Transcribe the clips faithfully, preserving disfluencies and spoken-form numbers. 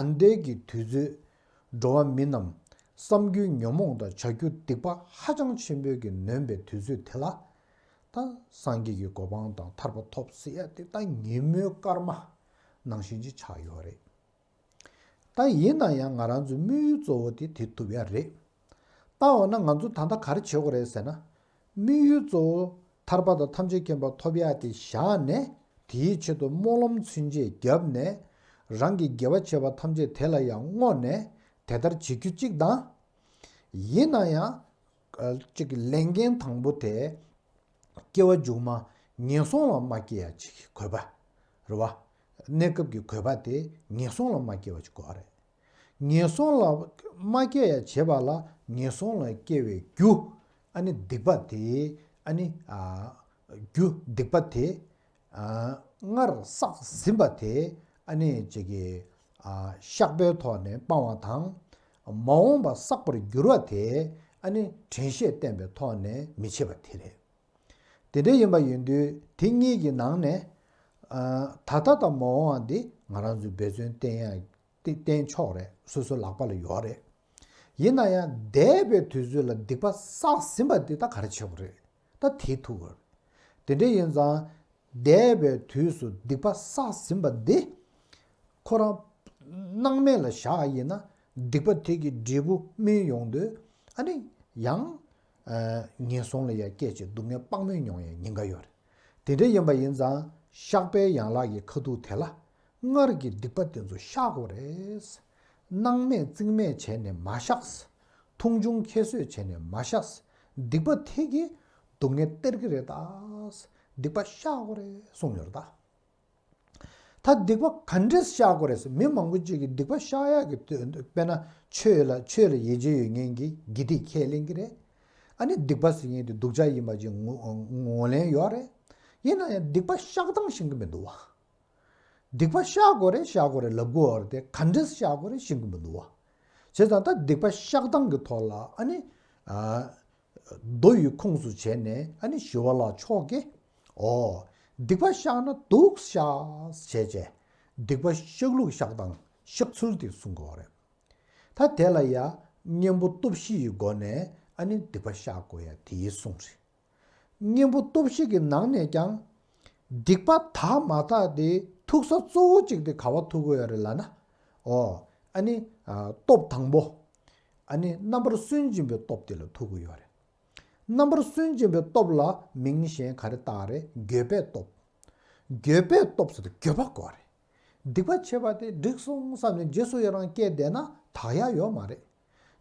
ད་ལྟའི་གི་དུས་ཚོད་འགྲོ་བ་མི་རྣམས་བསམ་རྒྱུའི་ཉོན་མོངས་དང་བྱ་རྒྱུའི་སྡིག་པ་ཧ་ཅང་ཆེན་པོའི་གི་ནོན་པའི་དུས་ཚོད་དེ་ལ། ད་སངས་རྒྱས་ཀྱི་གོ་འཕང་དང་ཐར་པ་ཐོབ་ཟེར་ཡ་དེ་ད་ཉིན་མོའི་སྐར་མ་ནང་བཞིན་ཅིག་ཆགས་ཡོད་རེད། ད་ཡིན་ན་ཡང་ང་རང་ཚོའི་དམིགས་ཡུལ་གཙོ་བོ་དེ་དེ་ཐུབ་ཡ་རེད། ད་འོ་ན་ང་ཚོ་ད་ལྟ་ག་རེ་བྱེད་དགོས་རེད་ཟེར་ན། དམིགས་ཡུལ་གཙོ་བོ་ཐར་པ་དང་ཐམས་ཅད་མཁྱེན་པ་ཐོབ་ཡ་དེ་བཞག་ནས། དེའི་ཆེད་དུ་སྨོན་ལམ་ཚུན་ཆད་བརྒྱབ་ནས། རང་གི་དགེ་བ་བྱས་པ་ཐམས་ཅད་དེ་ལ་ཡང་བསྔོ་ནས་དེ་ལྟར་བྱེད་རྒྱུ་གཅིག་དང་། ཡིན་ན་ཡང་། ཨ། གཅིག་གི་ལས་འགན་དང་པོ་དེ། སྐྱེ་བ་མཇུག་མ་ངན་སོང་ལ་མ་སྐྱེ་ཡ་ཅིག་གི་དགོས་པ་རེད་བ། གནས་སྐབས་ཀྱི་དགོས་པ་དེ་ངན་སོང་ལ་མ་སྐྱེ་བ་ཅིག་དགོས་པ་རེད། ངན་སོང་ལ་མ་སྐྱེ་ཡ་བྱེད་པ་ལ་ངན་སོང་ལ་སྐྱེ་བའི་རྒྱུ། ཨ་ནི་སྡིག་པ་དེ། ཨ་ནི། ཨ། རྒྱུ་སྡིག་པ་དེ། ཨ། སྔར་བསགས་ཟིན་པ་དེ། ཨ་ནི་ཅིག་གི། ཨ། བཤགས་པའི་ཐོག་ནས་སྤང་བ་དང་། མ་འོངས་པ་བསགས་པར་འགྱུར་བ་དེ། ཨ་ནི་དྲན་ཤེས་བསྟེན་པའི་ཐོག་ནས་མི་བྱེད་པ་དེ་རེད། དེ་འདྲ་ཡིན་པ་ཡིན་དུས་དེ་གཉིས་ཀྱི་ནང་ནས། ཨ། ད་ལྟ་དང་མ་འོངས་པ་འདི་ང་རང་ཚོས་འབད་བརྩོན་བསྟེན་ཡ། དེ་བསྟེན་ཆོག་རེད། སོ་སོའི་ལག་པ་ལ་ཡོད་རེད། ཡིན་ན་ཡང་འདས་པའི་དུས་ཚོད་ལ་སྡིག་པ་བསགས་ཟིན་པ་འདི་ད་ག་རེ་བྱེད་དགོས་རེད། ད་དེ་ཐུག་དགོས་རེད། དེ་འདྲ་ཡིན་ཙང་། འདས་པའི་དུས་སུ་སྡིག་པ་བསགས་ཟིན་པ་འདི། ཁོ་རང་སྣང་མེད་ལ་བཞག་ཡིན་ན། སྡིག་པ་དེ་གི་འབྲས་བུ་སྨིན་ཡོང་དུས། ཨ་ནི་ཡང་། ཨ། ངན་སོང་ལ་ཡང་སྐྱེས་བྱས་སྡུག་བསྔལ་དཔག་མེད་མྱོང་ཡ་ཉེན་ཁ་ཡོད་རེད། དེ་འདྲ་ཡིན་པ་ཡིན་ཙང་བཤགས་པའི་ཡན་ལག་གི་ཁ་ཐུག་དེ་ལ། སྔར་གྱི་སྡིག་པ་དེ་ཚོ་བཤགས་དགོས་རེད། སྣང་མེད་རྩིས་མེད་བྱས་ནས་མ་བཤགས། མཐོང་ཆུང་ཁྱད་གསོད་བྱས་ནས་མ་བཤགས། སྡིག་པ་དེ་གིས་སྡུག་བསྔལ་སྟེར་གྱི་རེད་ད། སྡིག་པ་བཤགས་དགོས་རེད་གསུངས་ཡོད་རེད་ད། ད་སྡིག་པ་ག་འདྲས་བཤགས་དགོས་རེད་ཟེར། མི་མང་པོ་ཅིག་གིས་སྡིག་པ་བཤགས་ཡག་གི། དཔེར་ན་ཆོས་ལ། ཆོས་ལ་ཡིད་ཆེས་ཡོད་མཁན་གྱིས་དགེ་སྡིག་ཁས་ལེན་གྱི་རེད། ཨ་ནི་སྡིག་པ་ཟེར་མཁན་དེ་སྡུག་ཅག་ཡིན་པ་ཅིག་ངོ་ངོས་ལེན་ཡོད་རེད། ཡིན་ན་ཡང་སྡིག་པ་བཤགས་སྟངས་ཤེས་ཀྱི་མི་འདུག་བ། སྡིག་པ་བཤགས་དགོས་རེད། བཤགས་དགོས་རེད་ལབ་ཀྱི་ཡོད་རེད་དེ། ག་འདྲས་བཤགས་དགོས་རེད་ཤེས་ཀྱི་མི་འདུག་བ། བྱས་ཙང་ད་སྡིག་པ་བཤགས་སྟངས་ཀྱི་ཐོག་ལ། ཨ་ནི། ཨ། མདོ་ཡི་ཁུངས་སུ་བྱས་ནས། ཨ་ནི་ཞི་བ་ལྷ་མཆོག་གིས། འོ། སྡིག་པ་བཤགས་ན་སྡུག་བཤགས་བྱས་བྱས། སྡིག་པ་བཤགས་ལུགས་བཤགས་སྟངས་བཤགས་ཚུལ་དེ་གསུང་གི་ཡོད་རེད། ད་དེ་ལ་ཡ་གཉེན་པོ་སྟོབས་བཞི་ཡི་སྒོ་ནས། ཨ་ནི་སྡིག་པ་བཤགས་དགོས་ཡ་དེའི་གསུང་རེད། གཉེན་པོ་སྟོབས་བཞི་གི་ནང་ནས་ཀྱང་། སྡིག་པ་དག་མ་དག་དེ་ཐུག་ས་གཙོ་བོ་གཅིག་དེ་ག་བ་ཐུག་གི་ཡོད་རེད་ལབ་ན། འོ། ཨ་ནི། ཨ། སྟོབས་དང་པོ། ཨ་ནི་རྣམ་པར་སུན་འབྱིན་པའི་སྟོབས་དེ་ལ་ཐུག་གི་ཡོད་རེད། རྣམ་པར་སུན་འབྱིན་པའི་སྟོབས་ལ་མིང་གཞན་ག་རེ་བཏགས་རེད། འགྱོད་པའི་སྟོབས། འགྱོད་པའི་སྟོབས་ཟེར་དུས་འགྱོད་པ་དགོས་རེད། སྡིག་པ་བྱས་པ་དེ་འགྲིག་སོང་བསམ་ནས་རྗེས་སུ་ཡི་རང་སྐྱེས་བསྡད་ན་དག་ཡ་ཡོད་མ་རེད།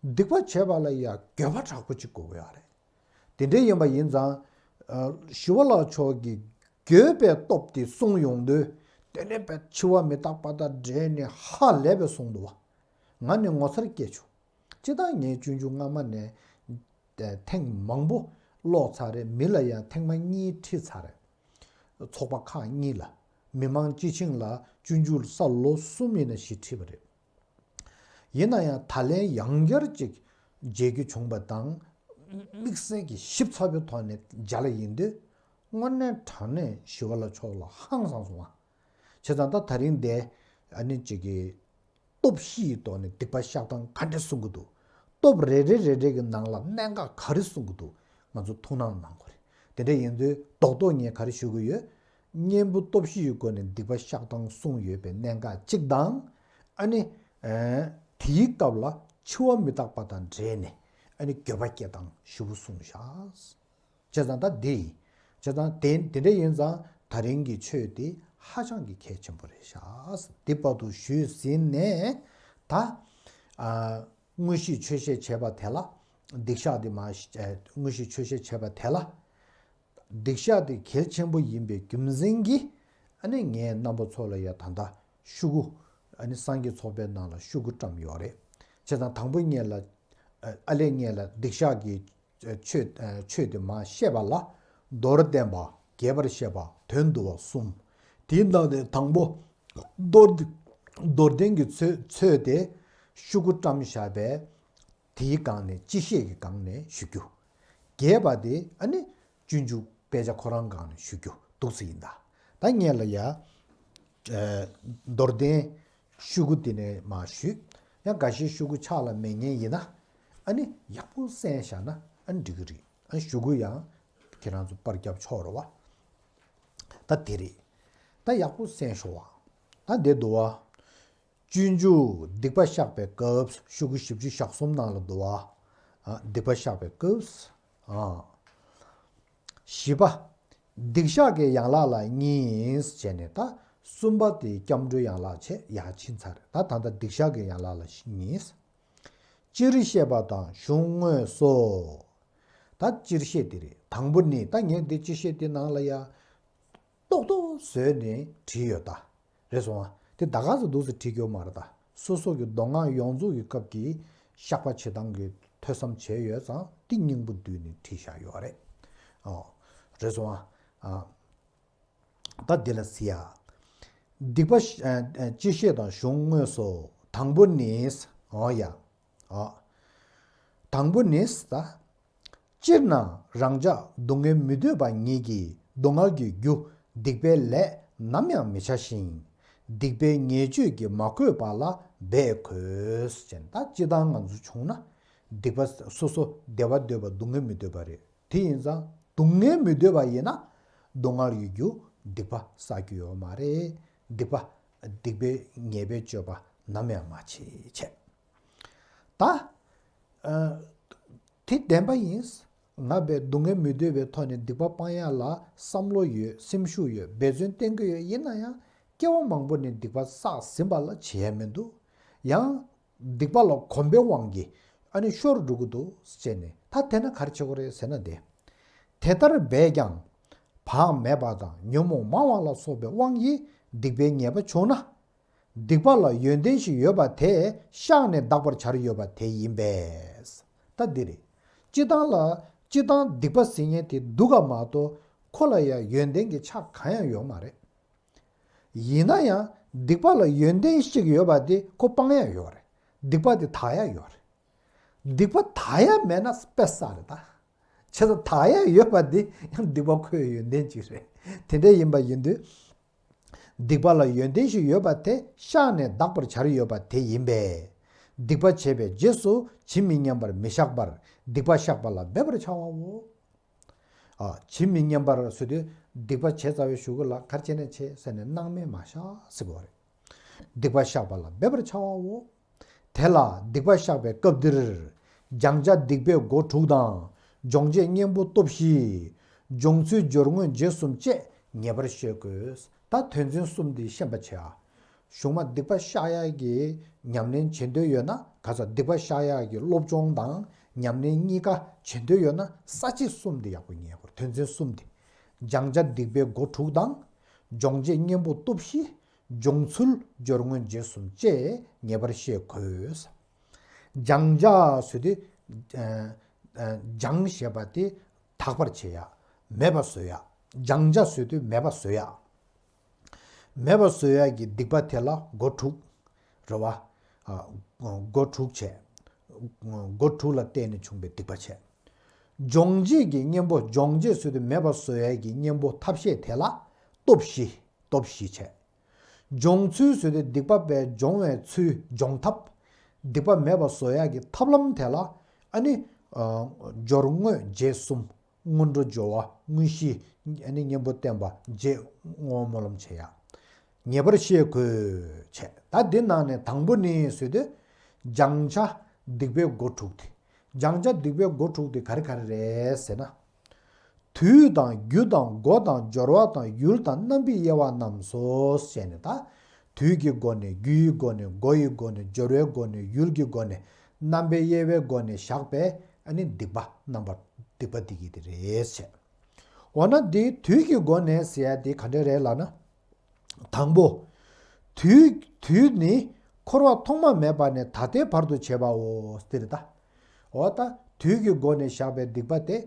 སྡིག་པ་བྱས་པ་ལ་ཡ་འགྱོད་པ་དྲག་པོ་ཅིག་དགོས་ཀྱི་ཡོད་རེད། དེ་འདྲ་ཡིན་པ་ཡིན་ཙང་། ཨ། ཞི་བ་ལྷ་མཆོག་གིས་འགྱོད་པའི་སྟོབས་དེ་གསུངས་ཡོང་དུས། དེ་ནས་དཔེ་འཆི་བ་མི་རྟག་པ་དང་འབྲེལ་ནས་ཧ་ལས་པའི་གསུངས་འདུག་བ། ང་ནི་ངོ་མཚར་སྐྱེས་བྱུང་། སྤྱིར་བཏང་ངས་སྤྱོད་འཇུག་སྔ་མ་ནས་ཐེངས་མང་པོ་ཀློག་ཚར་རེད། མི་ལ་ཡང་ཐེངས་མ་གཉིས་ཁྲིད་ཚར་རེད། ཚོགས་པ་ཁག་གཉིས་ལ། མི་མང་སྤྱི་བྱིངས་ལ་སྤྱོད་འཇུག་ས་ལོ་གསུམ་ཡིན་ན་བཞི་ཁྲིད་པ་རེད། ཡིན་ན་ཡང་ད་ལན་ཡང་བསྐྱར་ཅིག་མཇལ་རྒྱུ་བྱུང་བ་དང་། དམིགས་བསལ་གྱི་ཞིབ་ཚགས་པོའི་ཐོག་ནས་མཇལ་ཡིན་དུས། དངོས་གནས་དྲང་གནས་ཞི་བ་ལྷ་མཆོག་ལ་ཧང་སངས་སོང་བ། བྱས་ཙང་ད་ད་རིང་འདི། ཨ་ནི་ཅིག་གི་སྟོབས་བཞི་ཡི་ཐོག་ནས་སྡིག་པ་བཤགས་སྟངས་ག་འདྲ་གསུང་གི་འདུག་སྟོབས་རེ་རེ་རེ་རེ་གི་ནང་ལ་གནད་འགག་ག་རེ་གསུང་གི་འདུག་ང་ཚོ་ཐུགས་སྣང་གནང་དགོས་རེད། དེ་འདྲ་ཡིན་དུས་རྡོག་རྡོག་ངས་ག་རེ་ཞུ་གི་ཡོད། གཉེན་པོ་སྟོབས་བཞི་ཡི་སྒོ་ནས་སྡིག་པ་བཤགས་སྟངས་གསུངས་ཡོད་པའི་གནད་འགག་གཅིག་དང་། ཨ་ནི། ཨ། དེའི་སྐབས་ལ་འཆི་བ་མི་རྟག་པ་དང་འབྲེལ་ནས། ཨ་ནི་འགྱོད་པ་སྐྱེ་སྟངས་ཞེ་པོ་གསུངས་བཞག་བྱས་ཙང་ད་འདི་ཡིན། བྱས་ཙང་དེ་དེ་འདྲ་ཡིན་ཙང་ད་རིང་གི་ཆོས་དེ་ཧ་ཅང་གི་གལ་ཆེན་པོ་རེད་ཤག་འདི་བར་དུ་ཞུས་ཟིན་ནས་ད། ཨ། དངོས་གཞིའི་ཆོས་བཤད་བྱས་པ་དེ་ལ། སྡིག་བཤགས་དེ་མ། ཨ། དངོས་གཞིའི་ཆོས་བཤད་བྱས་པ་དེ་ལ། སྡིག་བཤགས་དེ་གལ་ཆེན་པོ་ཡིན་པའི་རྒྱུ་མཚན་གྱིས། ཨ་ནི་ངས་རྣམ་པ་ཚོ་ལ་ཡ་ད་ལྟ་ཤོག་གུ། ཨ་ནི་སངས་རྒྱས་ཚོགས་པའི་ནང་ལ་ཤོག་གུ་བཀྲམ་ཡོད་རེད། བྱས་ཙང་དང་པོ་ངས་ལ། ཨ། ཨ་ལས་ངས་ལ་སྡིག་བཤགས་ཀྱི་ཆོས། ཆོས་དེ་མར་བཤད་པ་ལ། མདོར་བསྟན་པ། རྒྱས་པར་བཤད་པ། དོན་བསྡུ་བ་གསུམ། དེའི་ནང་ནས་དང་པོ་མདོར། མདོར་བསྟན་གྱི་ཚོད། ཚོད་དེ་ཤོག་གུ་བཀྲམ་བཞག་པས། དེའི་སྒང་ནས་སྤྱི་བཤད་ཀྱི་སྒང་ནས་ཞུ་རྒྱུ། རྒྱས་པ་དེ་ཨ་ནི་སྤྱོད་འཇུག་དཔེ་ཆ་ཁོ་རང་སྒང་ནས་ཞུ་རྒྱུ་འདུག་སེ་ཡིན་ད། ད་ངས་ལ་ཡ། ཨ། མདོར་བསྟན་ ཤོག་གུ་དེ་ནས་མར་བཤུས། ཡང་འགའ་ཤས་ཤོག་གུ་ཕྱག་ལ་མེད་མཁན་ཡིན་ན། ཨ་ནི་ཡག་པོ་གསན་བཞག་ན་ཨ་ནི་འགྲིག་གི་རེད། ཨ་ནི་ཤོག་གུ་ཡང་ཁྱེད་རང་ཚོ་པར་རྒྱབ་ཆོག་རེད་བ། ད་དེ་རེད། ད་ཡག་པོ་གསན་ཤོག་བ། ད་འདི་འདུག་བ། སྤྱོད་འཇུག་སྡིག་པ་བཤགས་པའི་སྐབས། ཤོག་གུ་བཞི་བཅུ་ཞེ་གསུམ་ནང་ལ་འདུག་བ། ཨ། སྡིག་པ་བཤགས་པའི་སྐབས། ཨ། བཞི་པ། སྡིག་བཤགས་ཀྱི་ཡན་ལག་ལ་གཉིས་བྱས་ནས། ད་གསུམ་པ་དེ་སྐྱབས་འགྲོའི་ཡན་ལག་བྱས། ཡར་ཕྱིན་ཚར། ད་ད་ལྟ་སྡིག་བཤགས་ཀྱི་ཡན་ལག་ལ་གཉིས། སྤྱིར་བཤད་པ་དང་གཞུང་དངོས་སོ། ད་སྤྱིར་བཤད་དེ་རེད། དང་པོ་ནི། ད་ངས་འདི་སྤྱིར་བཤད་དེ་ནང་ལ་ཡ། ཏོག་ཏོག་བཟོས་ནས་བྲིས་ཡོད་ད། རེད་སོང་ཨ། དེ་ད་ག་ཚོད་འདུག་སེ་བྲིས་ཡོད་མ་རེད་ད། སོ་སོ་གི་མདོ་སྔགས་ཡོངས་རྫོགས་ཀྱི་སྐབས་ཀྱི་བཤགས་པ་བྱེད་སྟངས་ཀྱི་ཐོས་བསམ་བྱས་ཡོད་ཙང་དེ་སྙིང་པོ་བསྡུས་ནས་བྲིས་བཞག་ཡོད་རེད། ཨོ། རེད་སོང་ཨ། ཨ། ད་འདི་ལ་གཟིགས་ཡ། སྡིག་པ་ཤ་ཨ་ཨ་སྤྱིར་བཤད་དང་གཞུང་དངོས་སོ། དང་པོ་ནི། ཨོ་ཡ། ཨོ། དང་པོ་ནི་ད། སྤྱིར་ན་རང་ཅག་སྡུག་བསྔལ་མི་འདོད་པ་ཉིད་ཀྱིས་སྡུག་བསྔལ་གྱི་རྒྱུ་སྡིག་པའི་ལས་ནམ་ཡང་མི་བྱ་ཞིང་། སྡིག་པའི་ཉེས་སྤྱོད་ཀྱིས་མ་གོས་པ་ལ་འབད་དགོས། ཅེས། ད་སྤྱིར་བཏང་ང་ཚོ་བྱུང་ན་སྡིག་པ་སོ་སོ་བདེ་བ་འདོད་པ་སྡུག་བསྔལ་མི་འདོད་པ་རེད། དེ་ཡིན་ཙང་སྡུག་བསྔལ་མི་འདོད་པ་ཡིན་ན་སྡུག་བསྔལ་གྱི་རྒྱུ་སྡིག་པ་བསགས་རྒྱུ་ཡོད་མ་རེད། སྡིག་པ་སྡིག་པའི་ཉེས་པའི་སྤྱོད་པ་ནམ་ཡང་མ་བྱེད་བྱས། ད། ཨ། དེ་བདེན་པ་ཡིན། ང་བས་སྡུག་བསྔལ་མི་འདོད་པའི་ཐོག་ནས་སྡིག་པ་སྤང་ཡ་ལ་བསམ་བློ་ཡོད། སེམས་ཤུགས་ཡོད། འབད་བརྩོན་བསྟེན་གྱི་ཡོད། ཡིན་ན་ཡང་སྐྱེ་བ་མང་པོ་ནས་སྡིག་པ་བསགས་ཟིན་པ་ལ་བྱེད་ཡ་མི་འདུག། ཡང་སྡིག་པ་ལ་གོམས་པའི་དབང་གིས་ཨ་ནི་ཤོར་འགྲོ་གི་འདུག་ཟེར་ནས། ད་དེ་ན་ག་རེ་བྱེད་དགོས་རེད་ཟེར་ན་དེ། དེ་ལྟར་འབད་ཀྱང་བག་མེད་པ་དང་ཉོན་མོངས་མང་བ་ལ་སོགས་པའི་དབང་གིས་སྡིག་པའི་ཉེས་པ་བྱུང་ན། སྡིག་པ་ལ་ཡོན་ཏན་ཞིག་ཡོད་པ་དེ་བཤགས་ནས་འདག་པར་བྱར་ཡོད་པ་དེ་ཡིན་པས། ད་འདི་རེད། སྤྱིར་བཏང་ལ། སྤྱིར་བཏང་སྡིག་པ་ཟེར་མཁན་དེ་སྡུག་ག་མ་གཏོགས་ཁོ་ལ་ཡང་ཡོན་ཏན་གྱི་ཆ་གང་ཡང་ཡོད་མ་རེད། ཡིན་ན་ཡང་སྡིག་པ་ལ་ཡོན་ཏན་ཞིག་ཡོད་པ་དེ་ཁོ་སྤང་ཡ་ཡོད་རེད། སྡིག་པ་དེ་དག་ཡ་ཡོད་རེད། སྡིག་པ་དག་ཡ་མེད་ན་དཔེ་བསགས་རེད་ད། བྱས་ཙང་དག་ཡ་ཡོད་པ་འདི་ཡང་སྡིག་པ་ཁོའི་ཡོན་ཏན་ཅིག་རེད། དེ་འདྲ་ཡིན་པ་ཡིན་དུས། སྡིག་པ་ལ་ཡོན་ཏན་ཞིག་ཡོད་པ་དེ་བཤགས་ནས་འདག་པར་བྱར་ཡོད་པ་དེ་ཡིན་པས། སྡིག་པ་བྱས་པའི་རྗེས་སུ་ཇི་མི་སྙམ་པར་མི་བཤགས་པར་སྡིག་པ་བཤགས་པ་ལ་འབད་པར་བྱ་བའོ། ཨ། ཇི་མི་སྙམ་པར་ཟེར་དུས་སྡིག་པ་བྱས་ཚར་བའི་གཞུག་གུ་ལ་ག་རེ་བྱས་ནས་བྱས་ཟེར་ནས་སྣང་མེད་མ་བཞག་ཟེར་དགོས་རེད། སྡིག་པ་བཤགས་པ་ལ་འབད་པར་བྱ་བའོ། དེ་ལ་སྡིག་པ་བཤགས་པའི་སྐབས་འདིར། སྦྱང་བྱ་སྡིག་པའི་སྒོ་དྲུག་དང་། སྦྱོང་བྱེད་གཉེན་པོ་སྟོབས་བཞི། སྦྱོང་ཚུལ་སྦྱོར་དངོས་རྗེས་གསུམ་བཅས་ངེས་པར་ཤེས་དགོས། ད་དོན་ཚན་གསུམ་འདི་ཤེས་པ་བྱས་ཨ། གཞུག་མ་སྡིག་པ་བཤགས་ཡག་གི་ཉམས་ལེན་བྱེད་འདོད་ཡོད་ན། ག་ས་སྡིག་པ་བཤགས་ཡག་གི་སློབ་སྦྱོང་དང་ཉམས་ལེན་གཉིས་ཀ་བྱེད་འདོད་ཡོད་ན་ས་བཅད་གསུམ་འདི་ཡག་པོ་ཉན་དགོས། དོན་ཚན་གསུམ་འདི། སྦྱང་བྱ་སྡིག་པའི་སྒོ་དྲུག་དང་། སྦྱོང་བྱེད་གཉེན་པོ་སྟོབས་བཞི། སྦྱོང་ཚུལ་སྦྱོར་དངོས་རྗེས་གསུམ་བཅས་ངེས་པར་ཤེས་དགོས། སྦྱང་བྱ་ཟེར་དུས། ཨ། ཨ། སྦྱང་ཞེས་པ་དེ་དག་པར་བྱེད་ཡ། མེད་པ་བཟོ་ཡ། སྦྱང་བྱ་ཟེར་དུས་མེད་པ་བཟོ་ཡ། མེད་པ་བཟོ་ཡ་གི་སྡིག་པ་དེ་ལ་སྒོ་དྲུག་རེད་བ། ཨ། སྒོ་དྲུག་བྱས། སྒོ་དྲུག་ལ་བརྟེན་ནས་བྱུང་བའི་སྡིག་པ་བྱས། སྦྱོང་བྱེད་ཀྱི་གཉེན་པོ། སྦྱོང་བྱེད་ཟེར་དུས་མེད་པ་བཟོ་ཡ་གི་གཉེན་པོ་ཐབས་ཤེས་དེ་ལ་སྟོབས་བཞི། སྟོབས་བཞི་བྱས། སྦྱོང་ཚུལ་ཟེར་དུས་སྡིག་པ་པའི་སྦྱོང་བའི་ཚུལ། སྦྱོང་ཐབས། སྡིག་པ་མེད་པ་བཟོ་ཡག་གི་ཐབས་ལམ་དེ་ལ་ཨ་ནི། ཨ། སྦྱོར་དངོས་རྗེས་གསུམ། སྔོན་འགྲོ་སྦྱོར་བ། དངོས་གཞི། ཨ་ནི་གཉེན་པོ་བསྟེན་པ། རྗེས་བསྔོ་བ་སྨོན་ལམ་བྱེད་ཡ། ངེས་པར་ཤེས་དགོས་བྱས། ད་འདི་ནང་ནས་དང་པོ་ནི་ཟེར་དུས། སྦྱང་བྱ་སྡིག་པའི་སྒོ་དྲུག་དེ། སྦྱང་བྱ་སྡིག་པའི་སྒོ་དྲུག་དེ་ག་རེ་ག་རེ་རེད་ཟེར་ན། དུས་དང་རྒྱུ་དང་སྒོ་དང་སྦྱོར་བ་དང་ཡུལ་དང་རྣམ་པའི་དབྱེ་བ་རྣམས་སོ། ཞེས་ནས་ད། དུས་ཀྱི་སྒོ་ནས། རྒྱུ་ཡི་སྒོ་ནས། སྒོ་ཡི་སྒོ་ནས། སྦྱོར་བའི་སྒོ་ནས། ཡུལ་གྱི་སྒོ་ནས། རྣམ་པའི་དབྱེ་བའི་སྒོ་ནས་བཞག་པའི་ཨ་ནི་སྡིག་པ་རྣམ་པ། སྡིག་པ་འདི་གི་དེ་རེད་ཟེར། འོ་ན་འདི་དུས་ཀྱི་སྒོ་ནས་ཟེར་ཡ་འདི་ག་འདྲ་རེད་ལབ་ན། དང་པོ། དུས། དུས་ནི་འཁོར་བ་ཐོག་མ་མེད་པ་ནས་ད་ལྟའི་བར་དུ་བྱས་པའོ། འདི་རེད་ད། འོ་ད། དུས་ཀྱི་སྒོ་ནས་བཞག་པའི་སྡིག་པ་དེ།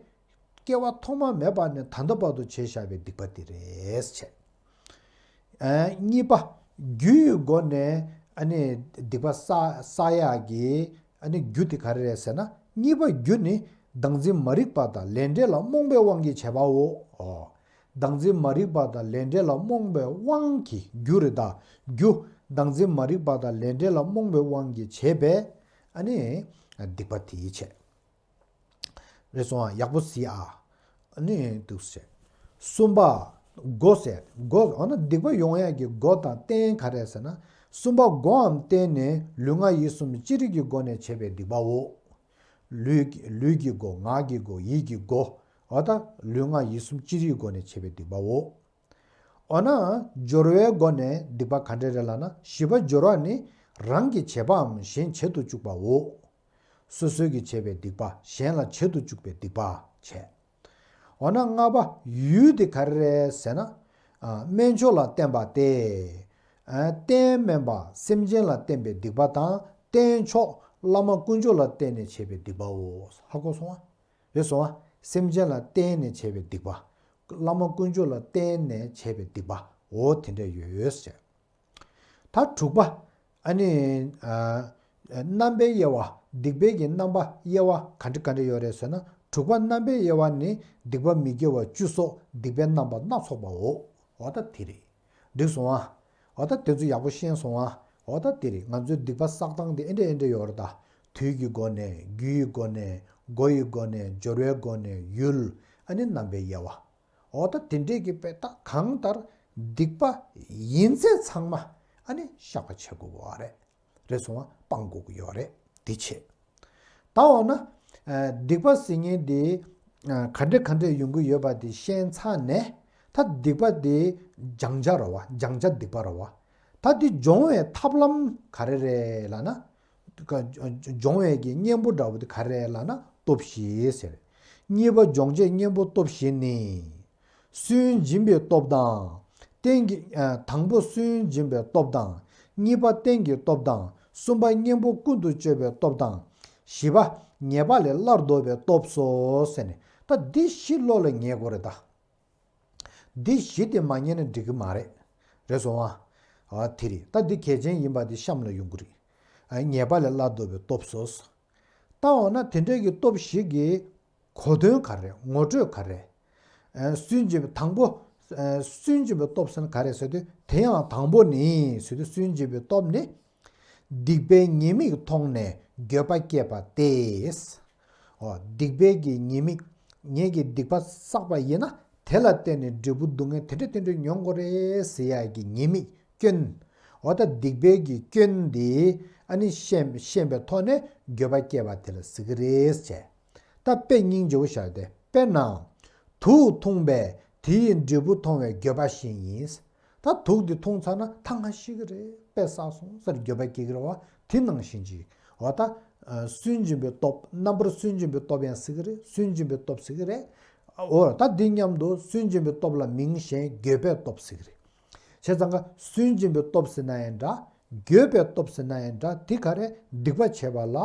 སྐྱེ་བ་ཐོག་མ་མེད་པ་ནས་ད་ལྟ་བར་དུ་བྱས་བཞག་པའི་སྡིག་པ་དེ་རེད་བྱས། ཨ། གཉིས་པ། རྒྱུ་ཡི་སྒོ་ནས་ཨ་ནི་སྡིག་པ་བསགས་བསགས་ཡག་གི་ཨ་ནི་རྒྱུ་དེ་ག་རེ་རེད་ཟེར་ན། གཉིས་པ་རྒྱུ་ནི་བདག་འཛིན་མ་རིག་པ་དང་ལས་འབྲས་ལ་རྨོངས་པའི་དབང་གིས་བྱས་པའོ། ཨོ། བདག་འཛིན་མ་རིག་པ་དང་ལས་འབྲས་ལ་རྨོངས་པའི་དབང་གིས། རྒྱུ་རེད་ད། རྒྱུ། བདག་འཛིན་མ་རིག་པ་དང་ལས་འབྲས་ལ་རྨོངས་པའི་དབང་གིས་བྱས་པའི་ཨ་ནི་སྡིག་པ་དེ་བྱས། རེད་སོང་ཨ། ཡག་པོ་གཟིགས་ཨ། ཨ་ནི་འདུག་ཟེར། གསུམ་པ། སྒོ་ཟེར། སྒོ་འོ་ན་སྡིག་པ་ཡོང་ཡག་གི་སྒོ་དང་རྟེན་ག་རེ་ཟེར་ན། གསུམ་པ་སྒོའམ་རྟེན་ནི་ལུས་ངག་ཡིད་གསུམ་ཅི་རིགས་ཀྱི་སྒོ་ནས་བྱས་པའི་སྡིག་པའོ། ལུས་ལུས་ཀྱི་སྒོ། ངག་གི་སྒོ། ཡིད་ཀྱི་སྒོ། འོ་ད་ལུས་ངག་ཡིད་གསུམ་ཅི་རིགས་སྒོ་ནས་བྱས་པའི་སྡིག་པའོ། འོ་ན་སྦྱོར་བའི་སྒོ་ནས་སྡིག་པ་ག་འདྲ་རེད་ལབ་ན། བཞི་པ་སྦྱོར་བ་ནི་རང་གི་བྱེད་པའམ་གཞན་བྱེད་དུ་བཅུག་པའོ། སོ་སོའི་གི་བྱས་པའི་སྡིག་པ་གཞན་ལ་བྱེད་དུ་བཅུག་པའི་སྡིག་པ་བྱས། འོ་ན་ལྔ་པ་ཡུལ་དེ་ག་རེ་རེད་ཟེར་ན། ཨ་དམན་མཆོག་ལ་བརྟེན་པ་སྟེ། ཨ་རྟེན་དམན་པ་སེམས་ཅན་ལ་བརྟེན་པའི་སྡིག་པ་དང་། རྟེན་མཆོག་བླ་མ་དཀོན་མཆོག་ལ་བརྟེན་ནས་བྱས་པའི་སྡིག་པའོ། ཧ་གོ་སོང་ཨ། རེད་སོང་ཨ། སེམས་ཅན་ལ་བརྟེན་ནས་བྱས་པའི་སྡིག་པ། བླ་མ་དཀོན་མཆོག་ལ་བརྟེན་ནས་བྱས་པའི་སྡིག་པ། འོ་དེ་འདྲ་ཡོད་ཟེར། ད་དྲུག་པ། ཨ་ནི། ཨ་རྣམ་པའི་དབྱེ་བ། སྡིག་པའི་གི་རྣམ་པ་དབྱེ་བ་ག་འདྲ་ག་འདྲ་ཡོད་རེད་ཟེར་ན། དྲུག་པ་རྣམ་པའི་དབྱེ་བ་ནི། སྡིག་པ་མི་དགེ་བ་བཅུ་སོགས་སྡིག་པའི་རྣམ་པ་སྣ་ཚོགས་པའོ། འོ་ད་དེ་རེད། འགྲིག་སོང་ཨ། འོ་ད་དེ་ཚོ་ཡག་པོ་ཤེས་སོང་ཨ། འོ་ད་དེ་རེད། ང་ཚོའི་སྡིག་པ་བསགས་སྟངས་དེ་ཨེ་འདྲ་ཨེ་འདྲ་ཡོད་རེད་ད། དུས་ཀྱི་སྒོ་ནས། རྒྱུ་ཡི་སྒོ་ནས། སྒོ་ཡི་སྒོ་ནས། སྦྱོར་བའི་སྒོ་ནས། ཡུལ། ཨ་ནི་རྣམ་པའི་དབྱེ་བ། འོ་ད་དེ་འདྲས་ཀྱི་དཔེ་ད་གང་ལྟར་སྡིག་པ་ཡིན་ཚད་ཚང་མ་ཨ་ནི་བཤགས་པ་བྱེད་དགོས་པ་རེད། རེད་སོང་བ། སྤང་དགོས་ཀྱི་ཡོད་རེད། དེ་བྱེད། ད་འོ་ན། ཨ་སྡིག་པ་ཟེར་མཁན་དེ་ཨ་ག་འདྲ་ག་འདྲ་ཡོང་གི་ཡོད་པ་དེ་ཤེས་ཚར་ནས། ད་སྡིག་པ་དེ་སྦྱང་བྱ་རེད་བ། སྦྱང་བྱ་སྡིག་པ་རེད་བ། ད་དེ་སྦྱོང་བའི་ཐབས་ལམ་ག་རེ་རེད་ལབ་ན། སྦྱོང་བའི་གི་གཉེན་པོ་འདྲ་བོ་དེ་ག་རེ་རེད་ལབ་ན། སྟོབས་བཞི་ཟེར། གཉིས་པ་སྦྱོང་བྱེད་གཉེན་པོ་སྟོབས་བཞི་ནི། སུན་འབྱིན་པའི་སྟོབས་དང་། རྟེན་གྱི། ཨ་དང་པོ་སུན་འབྱིན་པའི་སྟོབས་དང་། གཉིས་པ་རྟེན་གྱི་སྟོབས་དང་། གསུམ་པ་གཉེན་པོ་ཀུན་ཏུ་སྤྱོད་པའི་སྟོབས་དང་། བཞི་པ་ཉེས་པ་ལས་སླར་ལྡོག་པའི་སྟོབས་སོ་ཟེར་ནས། ད་འདི་བཞི་བློ་ལ་ངེས་དགོས་རེད་ད། འདི་བཞི་དེ་མ་རྙེད་ན་འགྲིག་གི་མ་རེད། རེད་སོང་ཨ། ཨ་དེ་རེད། ད་འདི་གལ་ཆེན་ཡིན་པ་འདི་གཤམ་ལ་ཡོང་གི་རེད། ཨ་ཉེས་པ་ལས་སླར་ལྡོག་པའི་སྟོབས་སོ། ད་འོ་ན་དེ་འདྲའི་གི་སྟོབས་ཤིག་གི་གོ་དོན་ག་རེ། ངོ་སྤྲོད་ག་རེ། ཨ་སུན་འབྱིན་པའི་དང་པོ། ཨ་སུན་འབྱིན་པའི་སྟོབས་ཟེར་ན་ག་རེ་ཟེར་དུས། དེ་ཡང་དང་པོ་ནི་ཟེར་དུས། སུན་འབྱིན་པའི་སྟོབས་ནི། སྡིག་པའི་ཉེས་དམིགས་མཐོང་ནས་འགྱོད་པ་སྐྱེས་པ་སྟེ། འོ་སྡིག་པའི་གི་ཉེས་དམིགས། ངེད་ཀྱིས་སྡིག་པ་བསགས་པ་ཡིན་ན། དེ་ལ་བརྟེན་ནས་འབྲས་བུ་སྡུག་བསྔལ་དེ་འདྲ་དེ་འདྲ་མྱོང་དགོས་རེད་ཟེར་ཡག་གི་ཉེས་དམིགས། སྐྱོན། འོ་ད་སྡིག་པའི་གི་སྐྱོན་འདི་ཨ་ནི་ཤེས་ཤེས་པའི་ཐོག་ནས་འགྱོད་པ་སྐྱེས་པ་དེ་ལ་ཟེར་གི་རེད་ཟེར། ད་དཔེ་སྙིང་རྗེ་བོ་བཞག་སྟེ། དཔེར་ན། དུག་འཐུངས་པས་དེ་ཡི་འབྲས་བུ་མཐོང་བའི་འགྱོད་པ་བཞིན་ཡིན། ད་དུག་འདི་འཐུངས་ཚར་ན་ད་ང་ཤི་གི་རེད། དཔེ་བསགས་སོང་ཟེར་འགྱོད་པ་སྐྱེ་གི་རེད་བ། དེ་ནང་བཞིན་ཅིག་འོ་ད། ཨ་སུན་འབྱིན་པའི་སྟོབས། རྣམ་པར་སུན་འབྱིན་པའི་སྟོབས་ཡང་ཟེར་གི་རེད། སུན་འབྱིན་པའི་སྟོབས་ཟེར་གི་རེད། འོ་ད་འདི་མཉམ་དུ་སུན་འབྱིན་པའི་སྟོབས་ལ་མིང་གཞན་འགྱོད་པའི་སྟོབས་ཟེར་གི་རེད། བྱས་ཙང་ཀ་སུན་འབྱིན་པའི་སྟོབས་ཟེར་ན་ཡང་འདྲ། འགྱོད་པའི་སྟོབས་ཟེར་ན་ཡང་འདྲ། དེ་ག་རེ། སྡིག་པ་བྱས་པ་ལ་